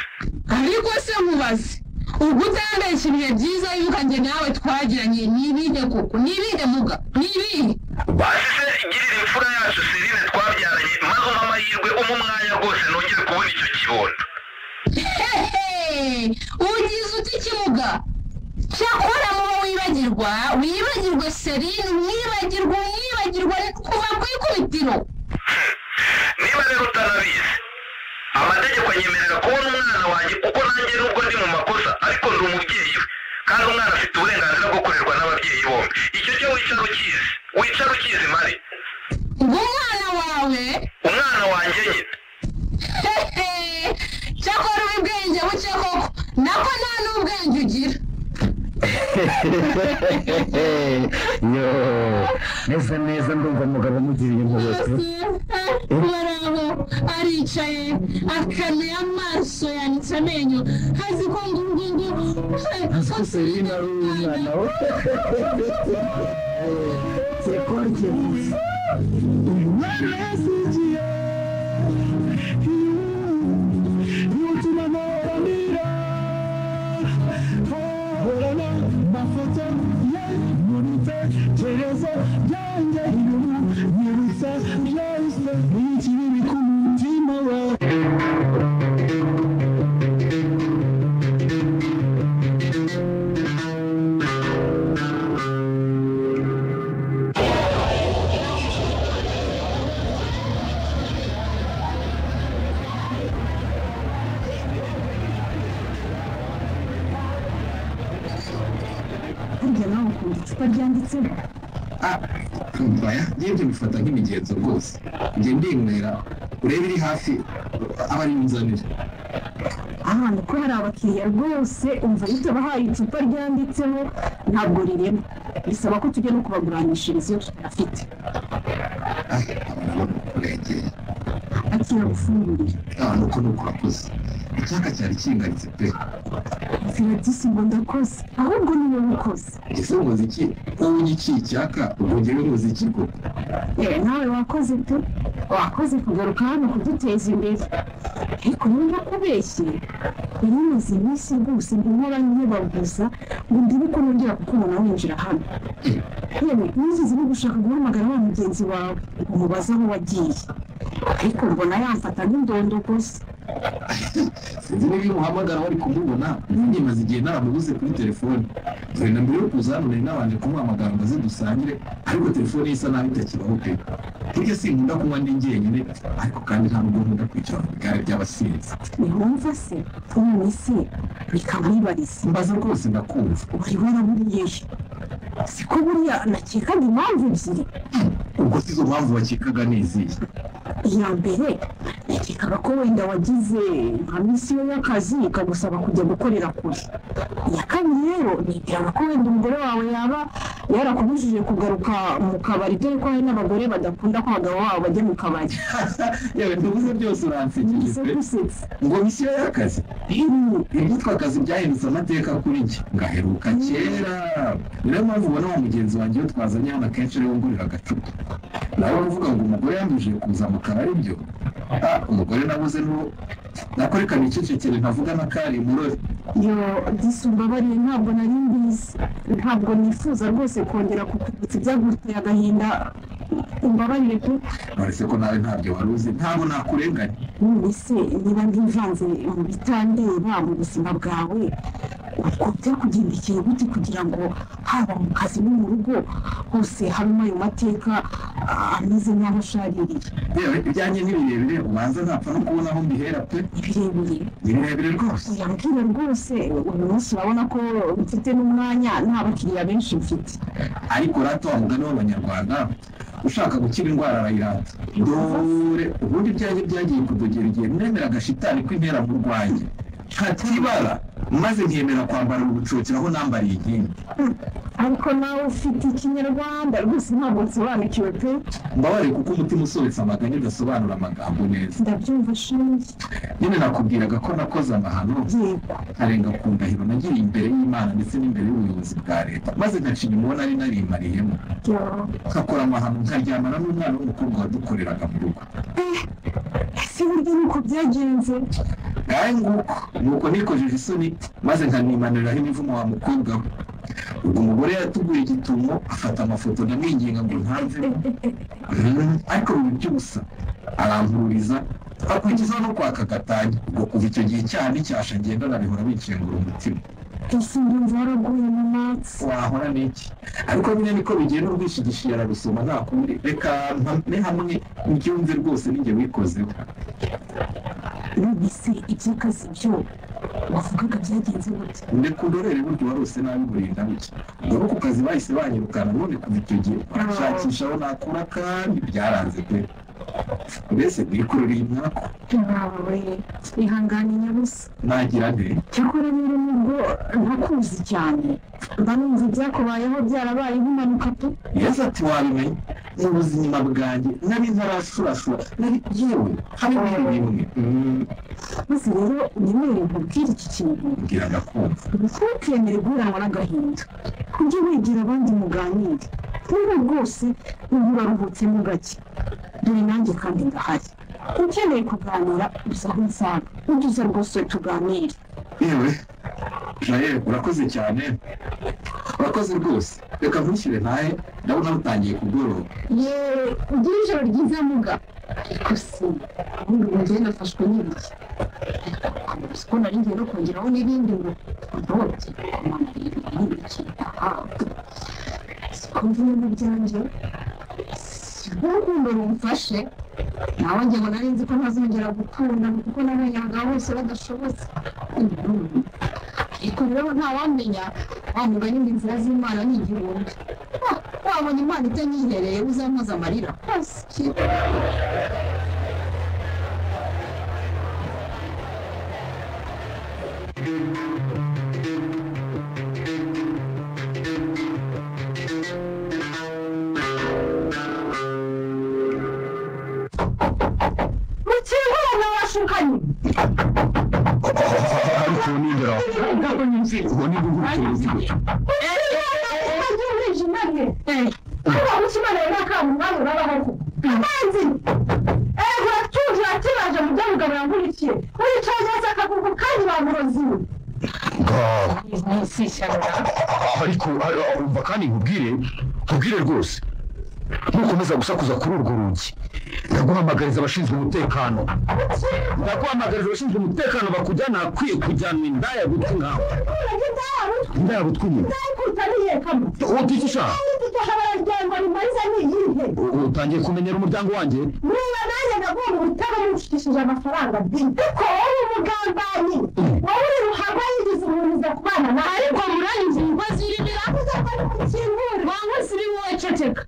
Ariko se nkubaze, ubwo utambeshya ibihe byiza wibuka njye nawe twagiranye ni ibihe koko? Ni ibihe muga, ni ibihe? Basi se girira imfura yacu Serine twabyaranye, maze umpe amahirwe, umpe umwanya rwose nongere kubona icyo kibondo. Hehe, ugize uti ikimuga? Cyakora muba wibagirwa, wibagirwe Serine, umwibagirwa, umwibagirwa kuva ku ikubitiro. Niba rero utanabizi, amategeko anyemerera kubona umwana wanjye, kuko nanjye nubwo ndi mu makosa ariko ndi umubyeyi we, kandi umwana afite uburenganzira bwo kurerwa n'ababyeyi bombi. Icyo cyo wicara ukizi, wicara ukizi Mari. Ngo umwana wawe? Umwana wanjye nyine. Hehe, cyakora uri ubwenge buke koko, nako nta n'ubwenge ugira. Yo, neza neza ndumva mugabo mugiriye impuhwe pe. Baraho aricaye akanuye amaso yanitse amenyo azi ko ngungungu Azi ko Serine ari umwana we. Sekorye gusa. Warasigiye utuma mpora horana mafoto ye mu bitekerezo byanjye nyibutsa byahise n'ikibi ku mutima wawe. Burya nawe ukunda icupa ryanditseho? Oya, njye bifata nk'imigenzo rwose. Njye ndinywera urebe iri hafi aba ari nzanire. Ahantu ko hari abakiriya rwose, umva bitabahaye icupa ryanditseho ntabwo rirema, bisaba ko tujya no kubaguranishiriza iyo tutayafite. Aba nabo kurengera. Akira gufungurira. Nuko nuko urakoze, icyaka cyari kingaritse pe. Firatisi ngo ndakoze, ahubwo ni wowe ukoze. Ese nkoze iki? Wowe unyiciye icyaka, ubwo njyewe nkoze iki koko? Nawe wakoze pe, wakoze kugaruka hano kuduteza imbere. Ariko niba kubeshye, yari imaze iminsi rwose nkora nkibaguza ngo ndebe ko nongera kukubona winjira hano. Yewe nigeze no gushaka guhamagara wa mugenzi wawe ngo umubaze aho wagiye, ariko mbona yamfata nk'indondogozi. Sinzi niba iyo umuhamagara wari kumubona. Nanjye maze igihe naramubuze kuri telefone, dore na mbere yo kuza hano nari nabanje kumuhamagara ngo aze dusangire, ariko telefone ye isa naho itakibaho pe. Burya sinkunda kunywa ndi njyenyine, ariko kandi nta nubwo nkunda kwicara mu bigare by'abasinzi. Ntiwumva se? None se reka nkwibarize. Mbaza rwose, ndakumva. Wari waraburiye he? Siko buriya nakekaga impamvu ebyiri. Ubwo si izo mpamvu wakekaga ni izihe? Iya mbere, nakekaga ko wenda wagize nka misiyo y'akazi ikagusaba kujya gukorera kure. Iya kabiri rero, nibwiraga ko wenda umugore wawe yaba yarakubujije kugaruka mu kabari, dore ko hari n'abagore badakunda ko abagabo babo bajya mu kabari. Yewe, ntubuze byose, uransekeje Ese pe. gusetsa? Ngo misiyo y'akazi? Ibyitwa akazi byahindutse amateka kuri njye, ngaheruka kera. Ni nayo mpamvu ubona wa mugenzi wanjye iyo twazanye hano akenshi ariwe ngurira agacupa. Nawe uvuga ngo umugore yambujije kuza mu kabari byo? Umugore nabuze n'uwo nako, reka nicecekere ntavuga n'akari murore. Yo disi, umbabariye, ntabwo nari mbizi. Ntabwo nifuza rwose kongera kukwibutsa ibyaguteye agahinda, umbabarire pe. None se ko nawe ntabyo wari uzi, ntabwo nakurenganya. None se niba ntivanze mu bitandeba mu buzima bwawe, ubwo byakugendekeye gute kugira ngo haba mu kazi no mu rugo hose habamo ayo mateka ameze nk'aho ashaririye? Yewe, ibyanjye ni birebire, ubanza ntapfa no kubona aho mbihera pe. Ni birebire? Ni birebire rwose. Uyambwira rwose, uyu munsi urabona ko mfite n'umwanya, nta bakiriya benshi mfite. Ariko rata wa mugani w'abanyarwanda, ushaka gukira indwara arayirata. Dore ubundi ibyanjye byagiye kudogera igihe nemeraga shitani ko intera mu rwanjye nkatibara, maze nkemera kwambara ubucocero aho nambariye inkindi. Ariko nawe ufite ikinyarwanda rwose, ntabwo nsobanukiwe pe. Mbabare kuko umutima usobetse amaganya udasobanura amagambo neza. Ndabyumva shinge. Nyine nakubwiraga ko nakoze amahano, nkarenga ku ndahiro nagiriye imbere y'Imana ndetse n'imbere y'ubuyobozi bwa leta, maze nkaca inyuma uwo nari narimariyemo, nkakora amahano nkaryamana n'umwana w'umukobwa wadukoreraga mu rugo. Ese burya ni uko byagenze? Ngahe nguko, nuko nikojeje isoni maze nkanimanuriraho imivumo wa mukobwa we. Ubwo umugore yatuguye igitumo, afata amafoto, ndamwinginga ngo ntamvemo, ariko biba iby'ubusa, arampururiza, akurikizaho no kwaka gatanya. Ubwo kuva icyo gihe icyaha n'icyasha ngendana bihora binkengura umutima. Ese ndumva waraguye mu matsi. Wahora n'iki? Ariko nyine niko bigenda, urwishigishiye ararusoma, nta kundi. Reka mpame hamwe mbyumve rwose, ninjye wikozeho. None se iby'akazi byo wavugaga byagenze gute? Ndeka undorere, burya warose nabi burinda bucya. Ubwo no ku kazi bahise banyirukana, none kuva icyo gihe nshakisha aho nakura kandi byaranze pe. Mbese nikururiye umwaku. Ntawe ihangane nyabusa. Nagira nte? Cyakora rero nubwo ntakuzi cyane, mba numva ibyakubayeho byarabaye nk'impanuka pe. Yesu ati wabimenye mu buzima bwanjye nari ntarashurashura nari yewe habe n'ibintu bimwe. Maze rero unyemerere nkubwire iki kintu. Mbwira ndakumva. Ntukemere guheranwa n'agahinda, ujye wegera abandi muganire. Niba rwose ubu uraruhutsemo gake, dore nanjye kandi ndahari. Ukeneye kuganira uza aho unsanga, ujye uza rwose tuganire. Yewe Jael, urakoze cyane, urakoze rwose. Reka nkushyire ntahe, ndabona butangiye kugoroba. Yewe ugire ijoro ryiza muga. Ariko se ubundi ubu njyewe nafashwe n'ibiki? Ariko ko nari ngiye no kongeraho n'ibindi ngo ndobye komana rero n'ibiki? Aha siko mvuye mu byanjye, urukundo rumfashe nawe njye ngo nari nzi ko ntazongera gukunda kuko nabonye abagabo bose badashobotse. Ariko rero ntawamenya, wa mugani ngo inzira z'Imana ni igihumbi. Wabona Imana itanyihereye uzampoza amarira. Mukingura n'abashukanyi. Ariko nindira ubwo ni bwo ubucuruzi gutyo. Ariko umva kandi nkubwire rwose, nukomeza gusakuza kuri urwo rugi ndaguhamagariza abashinzwe umutekano, bakujyana ahakwiye kujyanwa indaya gutwi nkawe. Indaya gutwi nyine utikisha utangiye kumenyera umuryango wanjye. Niba nanjye ndaguha ubutaba mushikishije amafaranga kuko wowe umugambanyi, wowe uri ruhagwa yigize umuntu kubana nawe. Ariko muranyuze ingozi iribira wankozi iri wowe ceceka.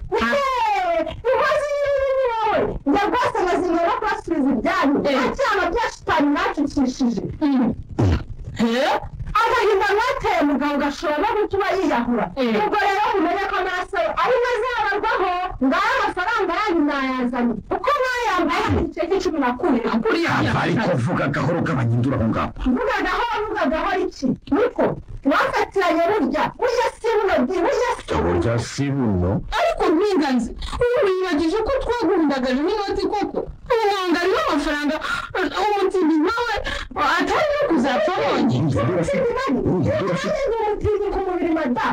Ingozi iri ni wowe njya rwose nkazimya no kubasubiza ibyanyu nta bya shitani mwacukishije. Agahinda mwateye mugabo gashobora no gutuma yiyahura. Ubwo rero mumenye ko amaraso ari azabarwaho, ngaho amafaranga yanyu nayazanye uko mwayambaye igice cy'icumi nakuye. Ariko vuga gahoro gabanya aho ngaho. Vuga gahoro, vuga gahoro iki? Niko wafatiranye burya burya si buno burya si burya si buno. Ariko mpinganzi ubu wibagije ko twaguhundagaje n'inoti koko? Ubuhanga rero amafaranga umutindi nawe atari no kuzapfa abonye. Umutindi ku mubiri mada,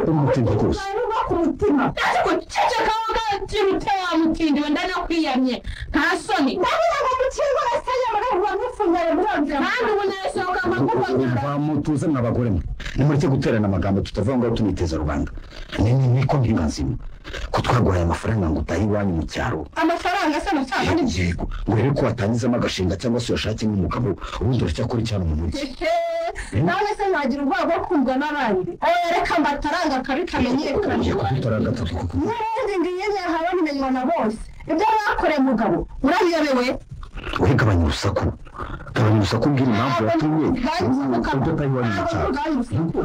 umutindi rwose ku mutima. Ariko ceceka wowe wa mutindi we, ndanakwiyamye nta soni. Ndavuga ngo mukingo rasanya muravuga mufunyare murongera kandi ubu nasohoka nkakubona. Mutuze mwa bagore mwe, nimureke guterana amagambo tutavuga ngo tuniteza rubanda. Niko mpinganzima ko twaguhaye amafaranga ngo utahe iwanyu mu cyaro. Amafaranga se amafaranga ni yego, ngo urebe ko watangizamo agashinga cyangwa se uyashake nk'umugabo, ubundi uracyakora icyano mu mujyi. Nawe se nwagira ubwoba bwo kumvwa n'abandi? Oya reka mbataranga akabi kamenyekana. Ugiye kudutaranga kuko n'ubundi ngiye nyahawe bimenywa na bose. Ibyo mwakoreye mugabo urabiyobewe. Wowe gabanya urusaku, gabanya urusaku, mbwira impamvu yatumye udataha iwanyu mu cyaro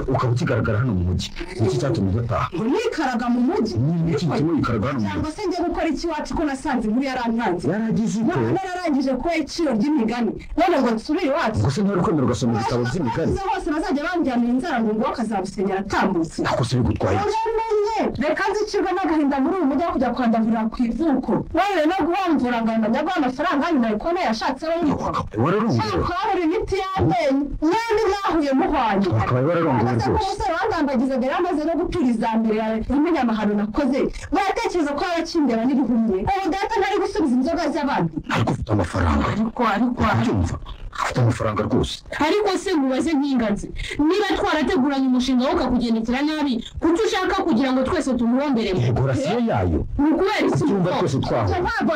ukaba ukigaragara hano mu mujyi. Niki cyatumye udataha? Ngo nikaraga mu mujyi? Niki gituma wikaraga hano mu mujyi? Cyangwa se njye gukora iki iwacu ko nasanze inkuru yarantanze? Yaragize ite? Nararangije kuba iciro ry'imigani none ngo nsubire iwacu. Ubwo se ntwari kwemera ugasoma ibitabo by'imigani? Hose bazajya banjyanira inzara ngo ngo kazabusenyera atambutse. Ako se bigutwaye iki? Uramenye reka nzicirwe n'agahinda muri uyu mujyi wo kujya kwandavurira ku ivuko. Wowe no guhomvura ngo ndaguha amafaranga yanyu nayikone yashatseho mwitwa. Wararongowe? Twabura imiti y'amenyo mwembi mwahuye muhwanye. Wakabaye wararongowe rwose. Umusore wandambagizaga yari amaze no gutura iza mbere yawe umunyamahano nakoze. Muratekereza ko yarakimbera n'ibihumye. Ubu data ntari gusubiza inzoga z'abandi. Ariko ufite amafaranga. Ariko urabyumva? Ufite amafaranga rwose. Ariko se nkubaze nkinganzi, niba twarateguranye umushinga wo ukakugendekera nabi, kuki ushaka kugira ngo twese tumuhomberemo? Yego rasiyo yayo. Ni ukubera iki? Ubyumva twese twaho. Yego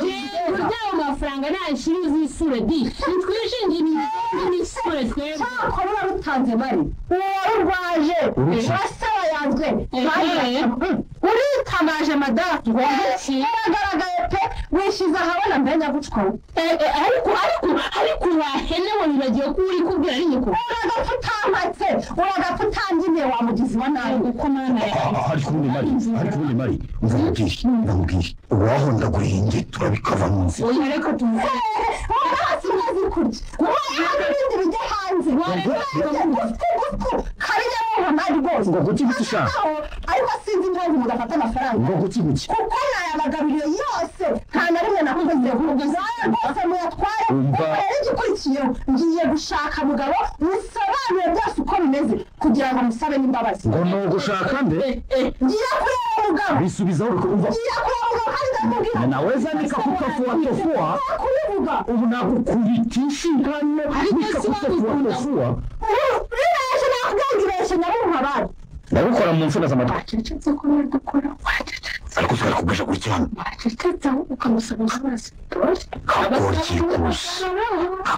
ry'ayo mafaranga nta shiri uzisure di. Nitwishingira imisure twebwe. Cyakora urarutanze bari. Uwo warurwaje. Urasaba yanzwe. Uritamaje madamu. Uragaragaye pe. Wishyize ahabona mbe nyagucwa. Ariko ariko ariko wahenewe wibagiwe ko uri kubwira ari nyoko. Uragapfa utampatse, uragapfa utangiye wa mugizi wa nabi. Uko mana yawe. Ariko ubundi Mari, ariko ubundi Mari, umva nkubwire, umva nkubwire. Uwahondaguriye ingetura bikava mu nzira. Oya reka tuvuge. Hasi ntazi kurya. Wowe ibindi bijya hanze. Gutku karya mama rwose. Ngo guki guki sha. Ariko sinzi impamvu mudafata amafaranga. Ngo guki guki. Kuko nayabagaburiye yose nta na rimwe nakoze rwose muyatware. Rero igikurikiyeho ngiye gushaka mugabo musobanure byose uko bimeze kugira ngo musabe n'imbabazi. Ngo ni ugushaka nde? Ngiye kureba mugabo. Bisubizaho umva. Ngiye kureba mugabo kandi ndamubwira. Naweza nikakutofua tofua. Kubivuga. Ubu nakukubitisha ingano nikakutofua tofua. Bibeshe nakubwira ibeshe nyabuha abandi. Ndabikora mu mfuna z'amatwi. Wacecetse ko uri gukora wacecetse. Ariko twari kubwije gutya hano. Wacecetse ukamusaba imbabazi. Kagoryi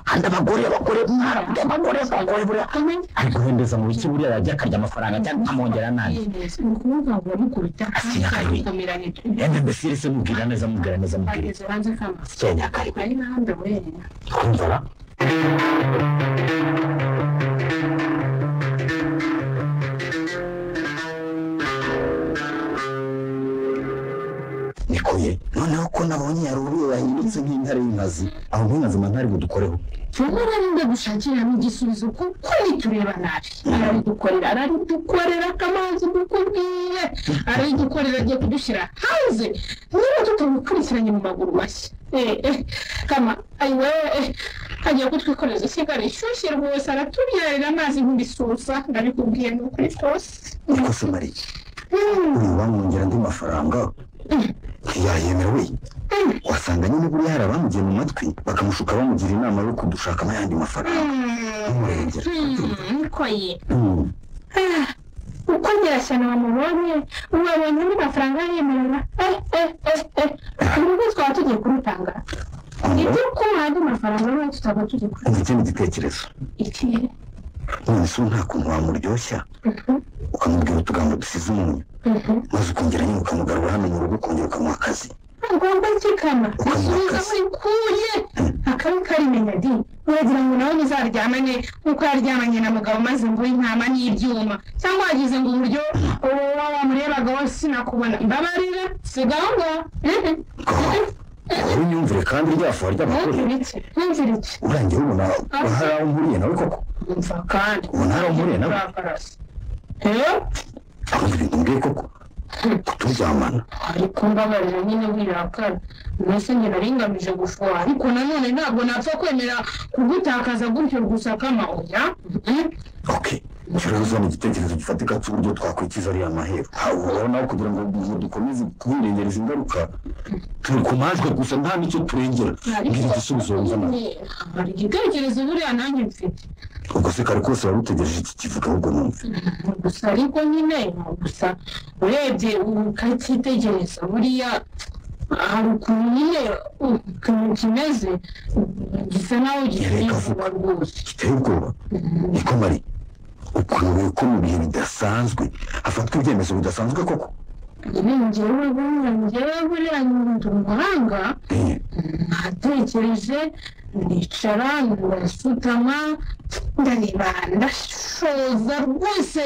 kandi abagore abagore mwarabwe abagore abagore buriya ari guhendeza mu biki buriya yajya akarya amafaranga cyangwa akamwongera n'andi. Ni ukuvuga ngo uramukubita Sinyakariwe. Ende mbese se mubwira neza mubwira neza mubwira. Ageze hanze kama. Sinyakariwe. Ari n'ahandi wenyine. Kumva ra? Nikuye noneho ko nabonye yarubiye yahindutse nk'intare y'inkazi aho nk'inkazi ntari budukoreho. Nyamara ninde gushakiramo igisubizo kuko nitureba nabi araridukorera araridukorera akamanzi ndukubwiye araridukorera agiye kudushyira hanze niba tutabikurikiranye mu maguru mashya. Kama ayiwe agiye kutwikoreza ishyiga rishyushye rwose aratubyarira amazi nk'ibisusa ndabikubwiye ni ukuri rwose. Niko se Mariya uyu bamwongera andi mafaranga ntiyayemera we. Wasanga nyine buriya hari abamugiye mu matwi bakamushuka bamugira inama yo kudushakamo ayandi mafaranga n'umurengera. Niko ye uko nyirashyano bamubonye wabonye andi mafaranga yemerera urugo twaba tugiye kurutanga ibyo kuba andi mafaranga rero tutaba tugiye kurutanga. Ikindi gitekerezo ikihe? None se nta kuntu wamuryoshya ukamubwira utugambo dusize umunyu maze ukongera nyine ukamugarura hano mu rugo ukongera ukamuha akazi. Ngomba kikama usubiza aho ikuye akabi karimenya di uragira ngo nawe muzaryamane nk'uko yaryamanye na mugabo maze ngo intama n'ibyuma cyangwa wagize ngo uburyo uwo wamurebaga wose sinakubona mbabarira sigaho ngaho. Wowe imyumvire kandi ryafuha ry'abagore. Ntumvire iki? Urangiye ubona hari aho mpuriye nawe koko? Umva kandi ubona hari aho mpuriye nawe? Ahubwo ibintu mbwiye koko kuturyamana. Ariko mbabarira nyine wirakara mbese njye nari ngamije gufuha ariko nanone ntabwo napfa kwemera kugutakaza gutyo gusa kama oya. Okay, icyo uzana igitekerezo gifatika cy'uburyo twakwikiza ariya mahero. Urabona kugira ngo dukomeze kwirengereza ingaruka turi ku majwi gusa nta n'icyo turengera. Mbwira igisubizo wumva nawe. Hari igitekerezo buriya nanjye mfite. Ubwo se kare kose wari utegereje iki kivuga ahubwo numve. Gusa ariko nyine gusa urebye ukacyitegereza buriya hari ukuntu nyine ukuntu kimeze gisa naho giteye ubwoba rwose. Giteye ubwoba? Niko Mari, ukwiye ko mu bihe bidasanzwe hafatwa ibyemezo bidasanzwe koko? Njyewe buriya ndi umuhanga natekereje nicara ndasutama ndareba ndashoza rwose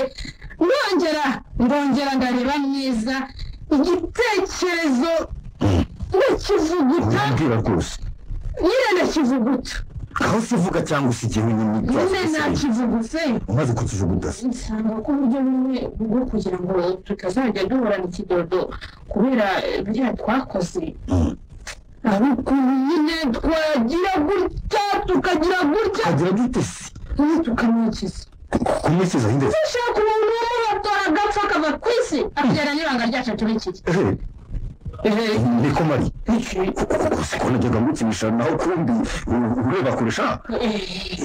ndongera ndareba neza igitekerezo ndakivuguta. Urambwira rwose nyine ndakivuguta. Aho se uvuga cyangwa usigiye wenyine nyine nakivuguse. Umaze kukivuguta se nsanga ko uburyo bumwe bwo kugira ngo tutazajya duhorana ikidodo kubera biriya twakoze ari ukuntu nyine twagira gutya tukagira gutya tukagira gute se tukamwikiza. Kumwikiza hinde? Dushaka umuntu w'umubatora agapfa akava ku isi akagera n'ibanga ryacu tubikize. Niko Mari, siko najyaga ngukinisha naho kumbi ureba kurusha.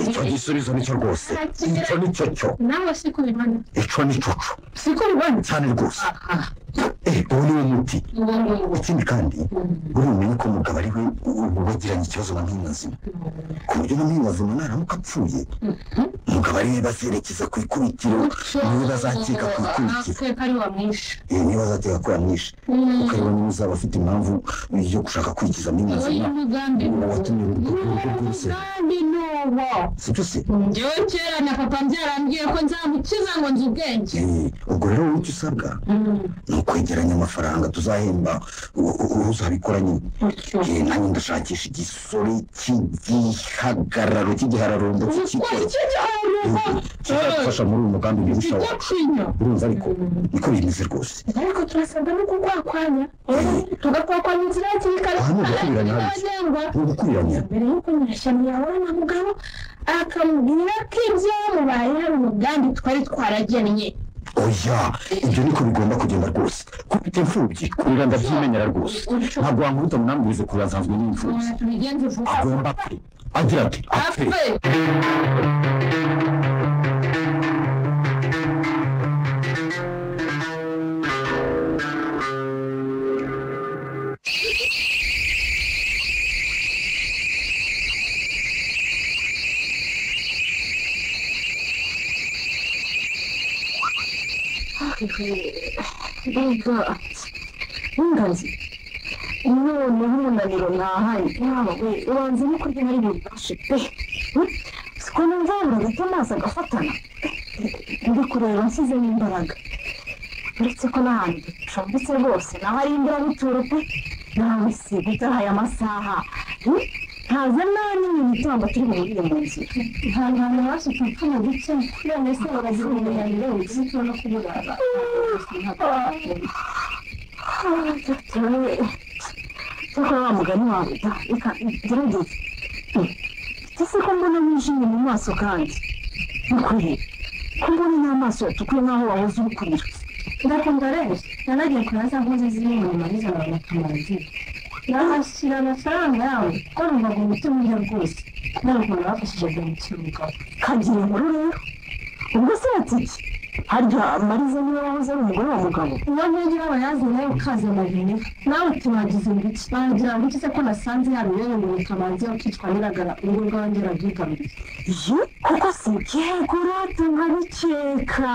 Icyo gisubizo nicyo rwose, icyo nicyo cyo. Nawe siko bibona. Icyo nicyo cyo. Siko bibona cyane rwose. Uwo ni wo muti. Ikindi kandi buriya umenye ko umugabo ari we wagiranye ikibazo na Mpingazima, ku buryo na Mpingazima naramuka apfuye umugabo ari we bazerekeza ku ikubitiro, niwe bazakeka ku ikubitiro, niwe bazakeka ko yamwishe, kuko ari we niwe uzaba afite impamvu yo gushaka kwikiza Mpingazima watumye urugo rwose. Sibyo se? Njyewe kera na papa mbyarambwiye ko nzamukiza ngo nzi ubwenge. Ubwo rero wowe icyo usabwa ni ukwegeranya amafaranga tuzahemba uzabikora nyine. Nanjye ndashakisha igisore cy'igihagararo cy'igihararumbo kizadufasha muri uyu mugambi mubisha wacu. Urumva ariko niko bimeze rwose. Ariko turasabwa no kukwakwanya, tugakwakwanya inzira hakiri kare. Aha ni ugukubiranya, ni ugukubiranya. Mbere y'uko Nyirashyano yahura na mugabo akamubwira ko ibyamubaye hari umugambi twari twaragennye. Oya, ibyo niko bigomba kugenda rwose. Kubita imfubyi kurira ndabyimenyera rwose, ntabwo wankubita ngo nambwirize kurira, nsanzwe n'imfubyi. Agomba apfe, agira ati apfe. Mbega w'ingazi, noneho umunaniro ntahanye yawe, ubanza no kurya ari bubashe pe, siko numva yabura gato amaso agafatana. Ndi kureba nshyizemo imbaraga, uretse ko n'ahantu ducumbitse rwose naho ari imburabuturo pe. Nawe si gutahaye amasaha ntaza nani mu mitamba turi buhurire mu nzira. Ihangane basi tupfume duke, none se baragira umunaniro uzi no kuburara. Cyakora wa mugani wawe da, reka gerageze. Ese ko mbona wijimye mu maso kandi nukuri ko mbona n'amaso yatukuye nk'aho wahoze uri kurira? Ndakunda rero nanagiye kureba za nkozi ziri mu mariza na Kamanzi, nahashyira amafaranga yawe kuko numvaga umutima urya rwose kubera ukuntu bafashije guhemukira umugabo. Kagira inkuru rero. Ubwo se batiki harya Mariza niwe wahoze ari umugore wa mugabo? Uwo ntigira abayazi nawe ukaza amabintu nawe utibagize ngo iki baragira ngo iki se ko nasanze yabibereye ngo Kamanzi ukicwa n'iragara urugo rwanjye rurabyigaruriye. Ye kuko si yego rata nkabikeka.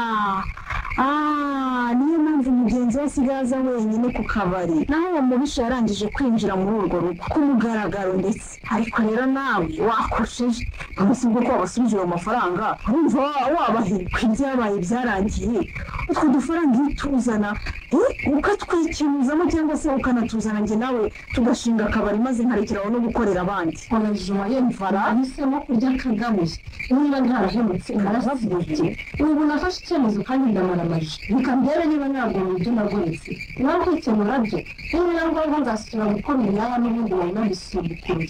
Niyo mpamvu mugenzi we asigaye aza wenyine ku kabari, naho uwo mubisha yarangije kwinjira muri urwo rugo ku mugaragaro ndetse. Ariko rero nawe wakosheje, ntuzi ubwo ko wabasubije ayo mafaranga, urumva wabahirwa ibyabaye byarangiye. Utwo dufaranga iyo utuzana ukatwikinuzamo cyangwa se ukanatuzana njye nawe tugashinga akabari maze nkarekeraho no gukorera abandi. Nahisemo kurya akagabuye, niba ntarahemutse narasibye. Ubu nafashe icyemezo kandi ndamaramaje, reka ndebe niba nagomba ibyo nagoretse nawe kwikemura byo, niba ngombwa nzasubira gukora imyanya n'ubundi wari nabisumbukuye.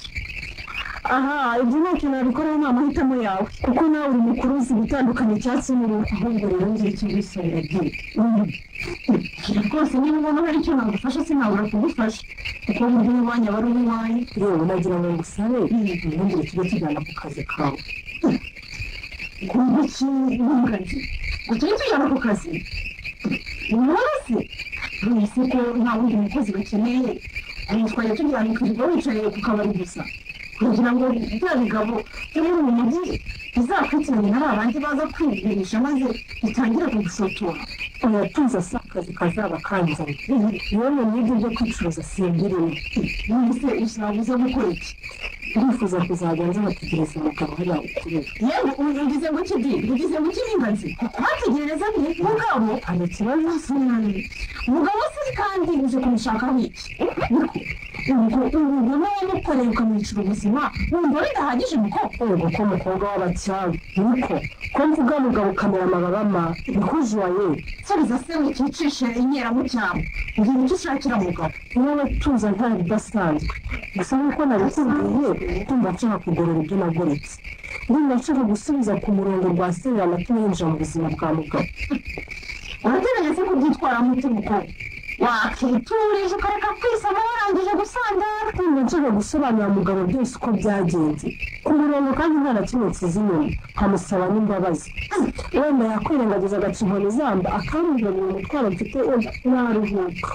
Aha, ibyo ntacyo nabikoraho, ni amahitamo yawe, kuko nawe uri mukuru uzi gutandukanya icyatsi n'uruhu. Ahubwo rero ngira icyo ngusabira bwite rwose, niba ubona hari icyo nagufasha sinabura kugufasha, kuko burya uwanyu aba ari uwanyu. Yewe nagira ngo ngusabe ntugire tujye tujyana ku kazi kawe. Ngomba iki w'ingazi ngo tujye tujyana ku kazi? None se ko nta wundi mukozi bakeneye, ubu twajya tujyana ukirirwa wicaye ku kabari gusa, kugira ngo bya bigabo byo muri uyu mujyi bizakwitiranye na ba bandi baza kwigurisha maze bitangire kugushotora. Oya tuza, si akazi kazaba kanzanye, yewe n'ibyo byo kwicuruza simbirimo. None se uzaba uza gukora iki? Ndifuza kuzajya nza bategereza umugabo hariya ukorera. Yewe ugize ngo iki di? Ugize ngo iki n'ingazi? Kuhategereza ni mugabo? Hari ikibazo? Mugabo se kandi uje kumushakaho iki? Ubwo ubugome wamukoreye ukamwicira ubuzima wumva bidahagije muko? Yego ko mukobwa w'abacyaba niko ko mvuga mugabo ukamera amababa ma niko joye. Subiza se wikicishe inkera mu cyaro, mbwira icyo ushakira mugabo. Wowe tuza nta bidasanzwe, gusa nk'uko nabikubwiye ndumva nshaka kugorora ibyo nagoretse, ndumva nshaka gusubiza ku murongo rwa serera natumye yinjira mu buzima bwa mugabo. Urateganya se kubyitwaramo ute mukobwa? Wakiturije ukareka kwisama warangije gusandara. Nshaka gusobanurira mugabo byose uko byagenze ku murongo kandi nta na kimwe nsize inyuma, nkamusaba n'imbabazi. Wenda yakwirengagiza agaca inkoni zamba akambwira ngo umutwaro mfite wenda naruhuka.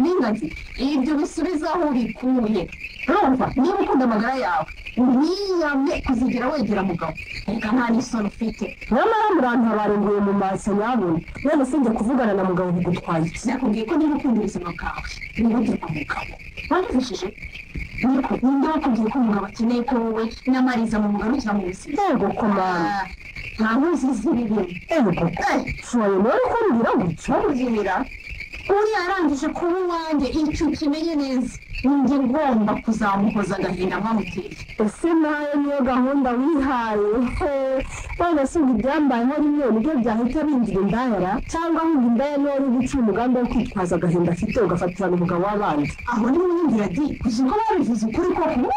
N'ingazi ibyo bisubiza aho ubikuye. Urumva niba ukunda amagara yawe ntiyamye kuzigera wegera mugabo, reka nta n'isoni ufite. Nyamara murantabara nguye mu maso nyabuna, none se njye kuvugana na mugabo bigutwaye iki? Nakubwiye ko niba ukunda ubuzima bwawe wibagirwa mugabo. Wandivishije niko ninde wakubwiye ko umugabo akeneye ko wowe n'amariza mu mugarukira mu buzima? Yego komanda, nta nkozi z'ibibi. Yego shoye nawe kumbwira gutyo bakubwira uriya arangije kuba uwanjye, icyo ukimenye neza ninjye ngomba kuzamuhoza agahinda mwamuteye. Ese nayo niyo gahunda wihaye? None se ubwo ibyambayeho rimwe nibyo byahita bingira indayara, cyangwa ahubwo indaya niyo wari guca umugambi wo kwitwaza agahinda afite ugafatirana umugabo w'abandi? Aho ni mwumvira di uzi ko babivuze ukuri koko.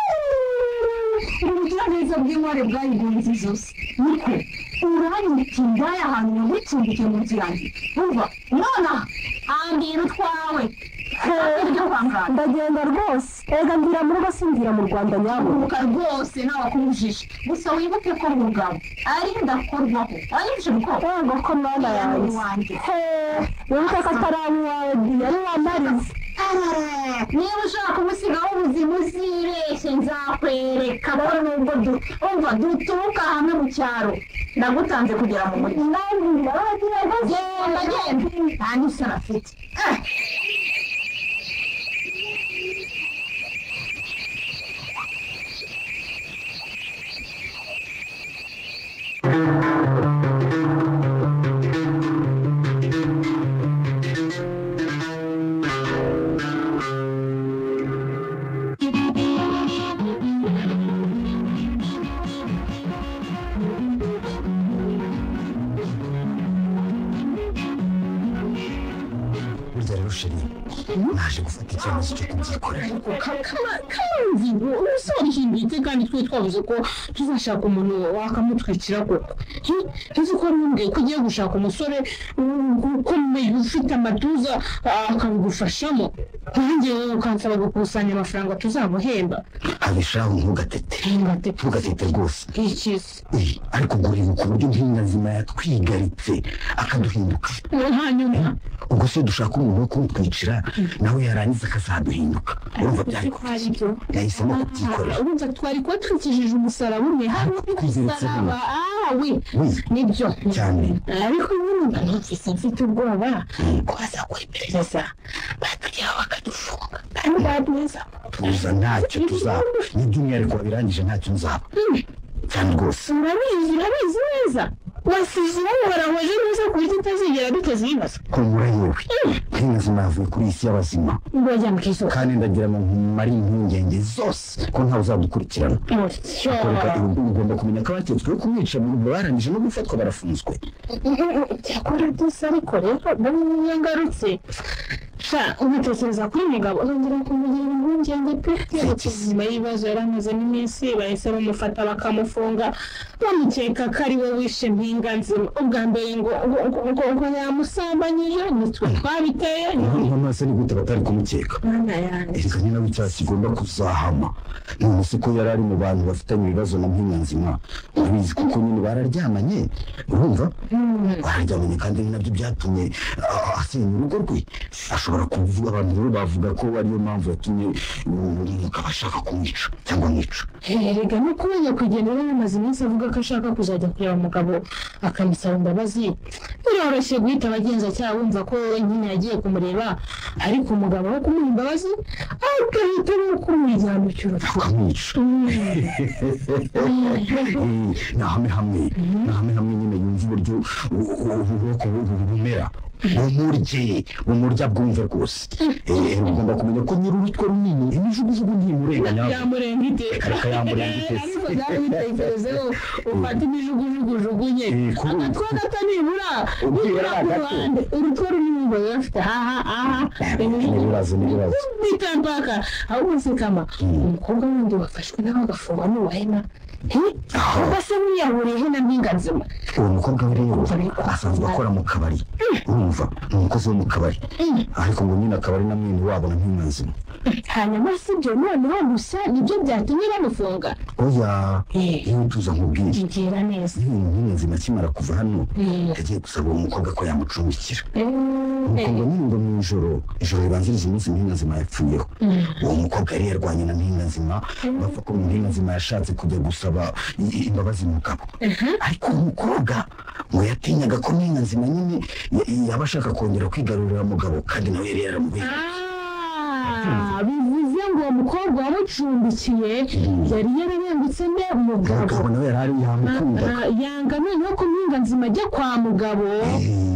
Ubugiraneza bw'intware bwayigonze ijosi. Niko uranyita indaya ahantu nagucumbikiye mu nzu yanjye. Umva nonaha hambira utwawe. Ndagenda rwose, ega mbwira mu rugo simbwira mu Rwanda nyabuna. Rwose ntawakumujije, gusa wibuke ko mugabo ari ndakorwaho wanyumvise uko? Yego ko mwana yanjye, wibuke ko atari uwawe yari uwamariza. Niba ushaka kumusigaho ubuzima uzibeshye, nzakwereka ko nubwo umva duturuka hamwe mu cyaro ndagutanze kugera mu mujyi. Genda genda nta n'isoni afite. Burya rero sheri, naje gufata icyemezo cyo kubyikorera. Kamanzi usobanura kandi twe twavuze ko tuzashaka umuntu wakamutwikira koko. Ntuzi ko rumbwiye ko ugiye gushaka umusore ukomeye ufite amatuza akabigufashamo, nkanjye ukansaba gukusanya amafaranga tuzamuhemba. Abishaho ntugatete, ntugatete rwose. Ikizi Ariko ubwo uribuka uburyo Mpinganzima yatwigaritse akaduhinduka? Hanyuma ubwo se dushaka umuntu wo kumutwicira nawe yarangiza akazaduhinduka, urumva byari ibyo yahisemo kubyikorera. Urumva twari kuba twikijije umusaraba umwe hari umusaraba we nibyo cyane. Ariko nyine mba numvise mfite ubwoba ko bazakora iperereza batugeraho bakadufunga kandi baduheza. Tuza ntacyo tuzaba, ni by'umwihariko wabirangije ntacyo nzaba cyane rwose. Urabizi, urabizi neza wasize uhorahoje neza ku buryo utazigera duteza ibibazo. Humura yewe, Mpinganzima yavuye kuri iyi si y'abazima ngo ajya mu kizu, kandi ndagira ngo nkumare impungenge zose ko ntawe uzadukurikirana. Ugomba kumenya ko abaketsweho kumwica barangije no gufatwa barafunzwe. Cyakora byose ariko rero ndabona ngarutse sha ubitekereza kuri mugabo nongera kumugira impungenge pe. Nyuma y'ibibazo yari amazemo iminsi bahise bamufata bakamufunga bamukeka ko ari we wishe Mpinganzima. Ubwa mbere ngo ngo yamusambanyije nitwe twabiteye. None ni gute batari kumukeka? Erega ni nawe icyaha kigomba kuzahama. None se ko yari ari mu bantu bafitanye ibibazo na Mpinganzima, urabizi kuko nyine bararyamanye, urumva bararyamanye kandi ni nabyo byatumye asenya urugo rwe. Ashobora kuvuga abantu rero bavuga ko ariyo mpamvu yatumye umugabo ashaka kumwica cyangwa amwica. Erega no kuba nyakwigendera yamaze iminsi avuga ko ashaka kuzajya kureba umugabo akamusaba imbabazi, biroroshye guhita abagenzacyaha bumva ko nyine yagiye kumureba, ariko umugabo wo kumuha imbabazi agahitamo kumujyana mu cy'urupfu akamwica. Ni ahame hamwe, ni ahame hamwe nyine yumva uburyo ubwoko bumera bumurye bumurya bwumve rwose. Ugomba kumenya ko nyiri urutwe runini imijugujugu ntimurenga nyabwo. Yamurenga ite? Reka yamurenga ite? Ariko nawe bitekerezeho ufata imijugujugu ujugunye agatwa gato nibura Nibura ku gato. ruhande urutwe runini ngo biba bafite aha aha Niburazo niburazo. bitambaka. Ahubwo se kama umukobwa wundi wafashwe nawe agafungwa n'uwahema Ubwo se wiyahuriye he na Mpinganzima? Uwo mukobwa we rero asanzwe akora mu kabari, urumva ni umukozi wo mu kabari, ariko ngo nyine akaba ari na mwene wabo na Mpinganzima. Hanyuma si ibyo noneho gusa nibyo byatumye bamufunga? Oya, yewe tuza nkubwire. Mbwira neza. Nyine Mpinganzima akimara kuva hano yagiye gusaba uwo mukobwa ko yamucumbikira, nuko ngo nyine ngo mu ijoro ijoro ribanziriza umunsi Mpinganzima yapfuyeho, uwo mukobwa yari yarwanye na Mpinganzima, bapfa ko Mpinganzima yashatse kujya gusaba imbabazi mugabo, ariko uwo mukobwa ngo yatinyaga ko Mpinganzima nyine yaba ashaka kongera kwigarurira mugabo, kandi nawe yari yaramubeshye. Bivuze ngo uwo mukobwa wamucumbikiye yari yararengutse nde mugabo? Mugabo nawe yari yamukundaga. Yanga noneho ko Mpinganzima ajya kwa mugabo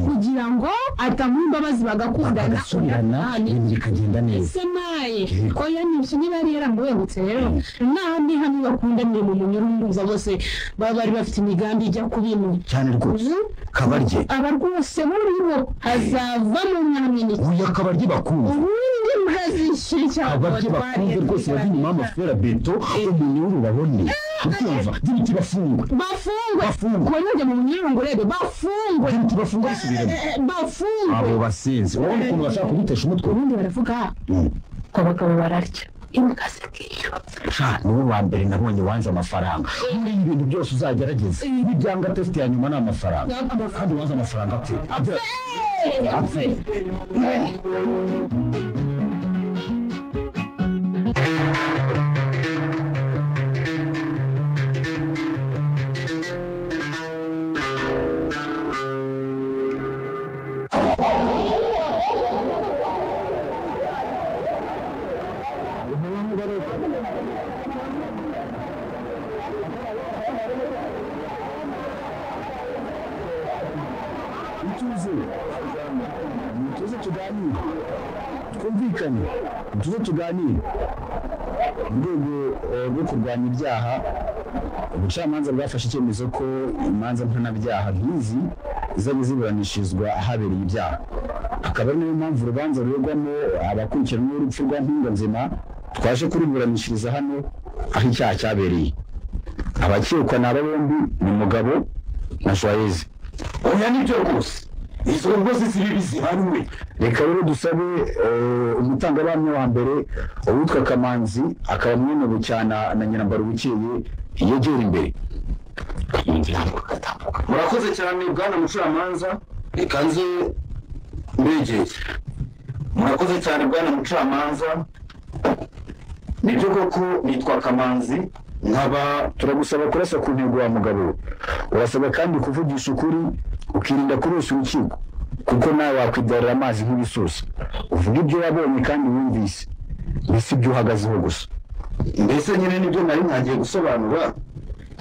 kugira ngo atamuha imbabazi bagakundana, bagasubirana, ibintu bikagenda neza. Ese naye oya nibyo, niba yari yaramubengutse rero n'ahandi hamwe bakundaniye mu munyururu, ndumva bose baba bari bafite imigambi ijya kubimwe. Cyane rwose, kabarye aba rwose muri bo hazavamo umwana mwinshi. Oya, kabarye bakumva ubundi mbwazishyura icyago. Abarye bakunze rwose bajya inyuma y'amafera beto umunyururu babone, ubyumva by'ibiti, bafungwe. Bafungwe. Bafungwe. Kuba nujya mu munyururu ngo urebe bafungwe. By'ibiti bafungwe, bisubiremo. Bafungwe. Abo basinzi urabona ukuntu bashaka kugutesha umutwe. Ubundi baravuga ngo abagabo bararya imbwa zikishyura. Sha, niwe wa mbere nabonye wanze amafaranga muri ibi bintu byose uzagerageza, nibyanga test ya nyuma ni amafaranga, kandi wanze amafaranga apfe apfe apfe. Ituze, tuze tuganire, twumvikane, tuze tuganire. Mu rwego rwo kurwanya ibyaha, ubucamanza bwafashe icyemezo ko imanza mpanabyaha nk'izi zizajya ziburanishirizwa ahabereye ibyaha, akaba ari nayo mpamvu urubanza ruregwamo abakurikiranweho urupfu rwa Mpinganzima twaje kuruburanishiriza hano aho icyaha cyabereye. Abakekwa ni aba bombi, ni Mugabo na Joyeuse. Oya, nibyo rwose, izo ngozi zibi zihanwe. Reka rero dusabe umutangabuhamya wa mbere, uwitwa Kamanzi, akaba mwene Bucyana na Nyirambarubukeye, yegera imbere. Kamanzi ntabwo gatambuka. Murakoze cyane bwana mucamanza, reka nze mbegeye. Murakoze cyane bwana mucamanza, nibyo koko nitwa Kamanzi nkaba. Turagusaba kurasa ku ntego wa mugabo. Urasabwa kandi kuvugisha ukuri, ukirinda kubeshya urukiko, kuko nawe wakwibyarira amazi nk'ibisusa. Uvuga ibyo wabonye kandi wumvise, mbese ibyo uhagazeho gusa. Mbese nyine nibyo nari ntangiye gusobanura,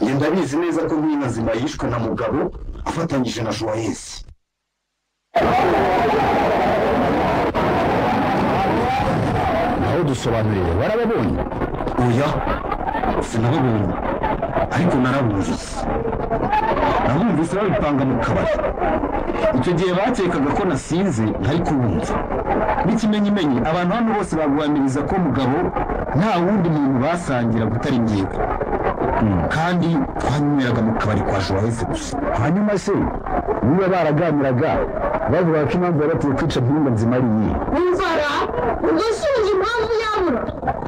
njye ndabizi neza ko Mpinganzima yishwe na mugabo afatanyije na Joyeuse. Aho dusobanurire, warababonye? Oya, sinababonye, ariko narabumvise, nabumvise babipanga mu kabari. Icyo gihe bakekaga ko nasinze ntari kubumva. N'ikimenyimenyi, abantu hano bose baguhamiriza ko mugabo nta wundi muntu basangira gutari ngewe, kandi twanyweraga mu kabari kwa Joyeuse gusa. Hanyuma se niba baraganiraga bavuga ko impamvu yabateye kwica Mpinganzima ari iyihe? Umvara ubwo subiza impamvu yabura,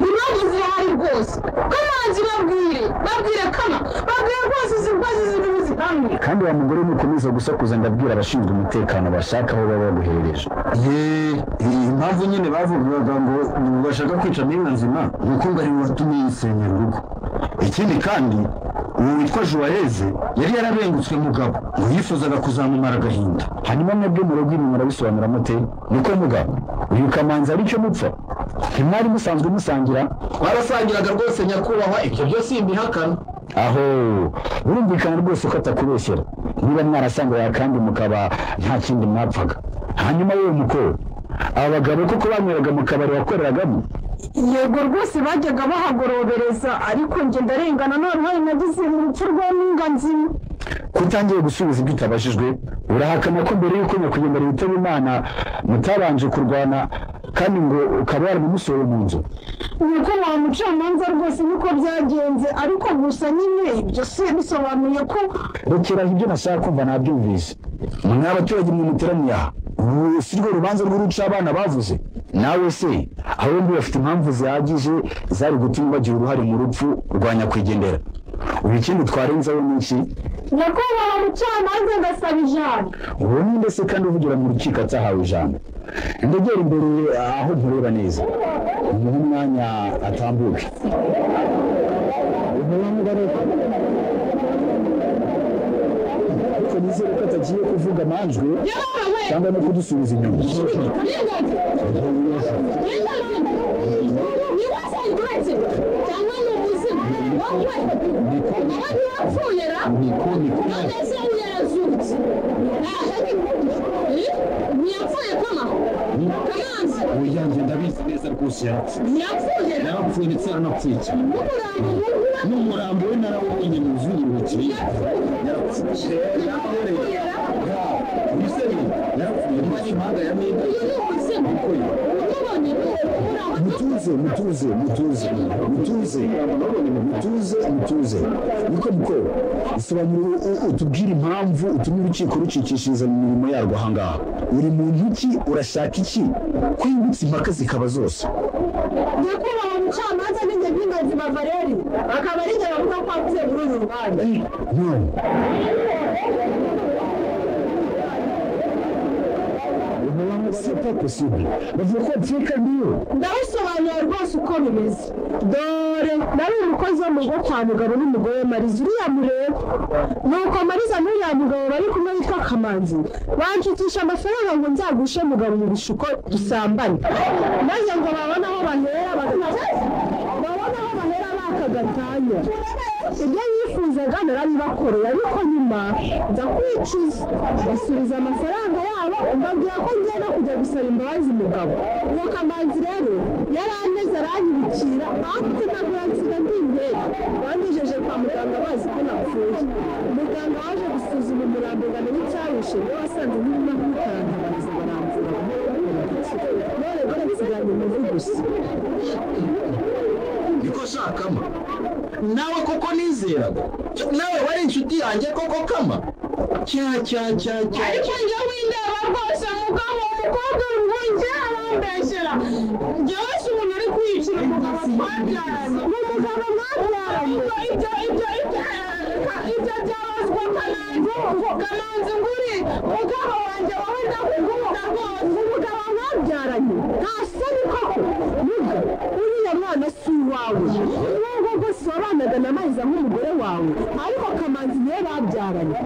impamvu zirahari rwose. Kamanzi, babwire, babwire kama, babwire rwose izi ndwara z'ibibi zihamye. Kandi wa mugore, nukomeza gusakuza ndabwira abashinzwe umutekano bashaka aho baba baguherereje. Ye, impamvu nyine bavugaga ngo bashaka kwica Mpinganzima ni uko ngo ariwe watumye yisenyera urugo. Ikindi kandi uwo witwa Joyeuse yari yarabengutswe mugabo, ngo yifuzaga kuzamumara agahinda. Hanyuma mwebwe mu rugo ibi murabisobanura mute? Niko mugabo, uyu Kamanzi ari cyo mupfa? Ntimwari musanzwe musangira? Twarasangiraga rwose nyakubahwa, ibyo byose simbihakana. Aho birumvikana rwose ko atakubeshyera niba mwarasangiraga kandi mukaba nta kindi mwapfaga. Hanyuma yewe mukoro, aba bagabo koko banyweraga mu kabari wakoreragamo? Yego rwose, bajyaga bahagorobereza, ariko njye ndarengana noneho nagize mu rupfu rwa Mpinganzima. Kutangiye gusubiza ibyo utabajijwe? Urahakana ko mbere y'uko nyakwigendera yitaba Imana mutabanje kurwana Kandi ngo ukaba waranamusohoye mu nzu. Nuko wa mucamanza rwose niko byagenze, ariko gusa nyine ibyo si bisobanuye ko Rekeraho, ibyo nashaka kumva nabyumvise. Mwa abaturage mwe muteraniye aha, ubu si rwo rubanza rw'uruca abana bavuze. Nawe se abo bombi bafite impamvu zihagije zari gutuma bagira uruhare mu rupfu rwa nyakwigendera. Ubu ikindi twarenzaho ni iki? Nyakubahwa mucamanza, ndasaba ijambo. Ubu ninde se kandi uvugira mu rukiko atahawe ijambo? Ndegera imbere aho nkureba neza, umuhe umwanya atambuke. Ariko nizere ko atagiye kuvuga amanjwe cyangwa no kudusubiza inyuma. Oya, njye ndabizi neza rwose, yarapfuye. Yarapfuye ndetse yaranapfuye cyane, n'umurambo we narawubonye mu nzu y'uburuhukiro. Yarapfuye, yarapfuye niba ari impanga ya Minga. Mutuze, mutuze, mutuze, mutuze, mutuze, mutuze. Niko muko isobanura, utubwire impamvu utumye urukiko rucikishiriza mu mirimo yarwo ahangaha. Uri muntu ki? Urashaka iki ko yibutse impaka zikaba zose? Nyakubahwa mucamanza, ninjye Mpinganzima Valeri, akaba ari njye bavuga ko wavuze muri uru rubanza. No. C'est pas possible. Bavuga ko wapfuye kandi yo. Ndabisobanura rwose uko bimeze. Dore nari umukozi wo mu rugo kwa Mugabo n'umugore Mariza uriya mureba. Nuko Mariza n'uriya mugabo bari kumwe witwa Kamanzi banshukisha amafaranga ngo nzagushe Mugabo mu bishuko dusambane, maze ngo babone aho bahera, babone aho bahera bakagatanya. Ibyo yifuzaga narabibakoreye, ariko nyuma nza kwicuza, basubiza amafaranga yabo, mbabwira ko ngiye no kujya gusaba imbabazi Mugabo. Uwo Kamanzi rero yari ameze aranyibukira, atemagura nsiga ndi inkeke. Bangejeje kwa muganga bazi ko napfuye. Muganga waje gusuzuma umurambo ngo amenye icyawishe niwe wasanze nk'irimo nkukarantabariza, baramvura buhoro buhoro ndakira. None dore nsigaranye umuvu gusa. Niko sha Kama, nawe koko nizeraga, nawe wari inshuti yanjye koko Kama, cya cya cya cya. Ariko njye windeba rwose, mugabo, umukobwa ngo njye arambeshyera. Njyewe si umuntu uri kwiyicira umugabo twabyaranye. Ni umugabo mwabyaranye? Ibyo byabazwa Kamanzi. Kamanzi nguri mugabo wanjye, wowe ndakugunda rwose. Umugabo mwabyaranye, nta soni koko? Muga, uriya mwana si uwawe. Nubwo rwose wabanaga na Mariza nk'umugore wawe, ariko Kamanzi niwe babyaranye.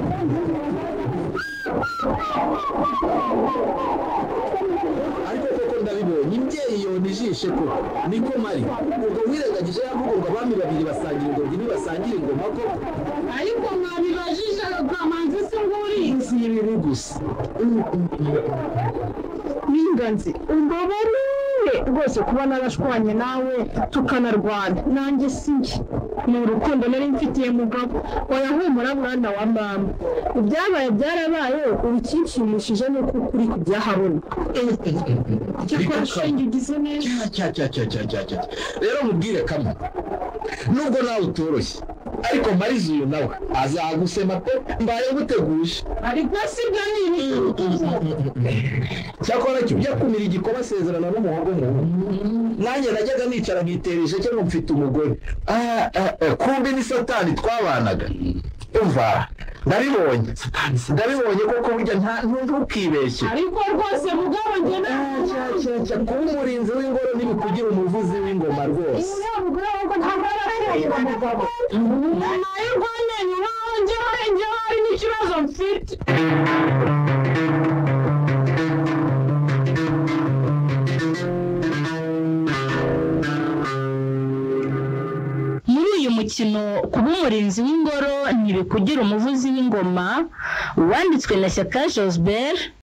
Ariko koko ndabibonye, imbyeyi yona ijishe koko. Niko Mari, ubwo wirengagije yavuga ngo abami babiri basangira ingobyi ntibasangira ingoma koko? Ariko mwabibajije Kamanzi si nguri. Nzi ibibi gusa. N'inganzi, umbabarire rwose kuba narashwanye nawe tukanarwana. Nanjye si njye, ni urukundo nari mfitiye Mugabo. Oya, humura mwana wa mama, ibyabaye byarabaye. Ubu ikinshimishije ni uko ukuri kubyahabona. Cyakora shinge ugize neza. Cya cya cya cya cya cya. Rero mubwire Kama, nubwo nawe utoroshye, ariko Mariza uyu nawe azagusema pe, mbaye nguteguje. Ariko sibyo ni ibi. Cyakora cyo yakumira igikoma asezerana n'umuhogo mubi. Nanjye najyaga nicara nkitera isheke ngo mfite umugore. Ah, ah, ah, kumbe ni satani twabanaga. Umva, ndabibonye, ndabibonye koko, burya ntukibeshye. Ariko rwose mugabo, njye Cya, kuba umurinzi w'ingoro ntibikugira umuvuzi w'ingoma rwose. Uriya mugore ahubwo ntabwo arapfuye mugabo nayo rwamenye nkaho njyewe hari n'ikibazo mfite. Muri uyu mukino "Kuba umurinzi w'ingoro ntibikugira umuvuzi w'ingoma", wanditswe na Shyaka Josbert.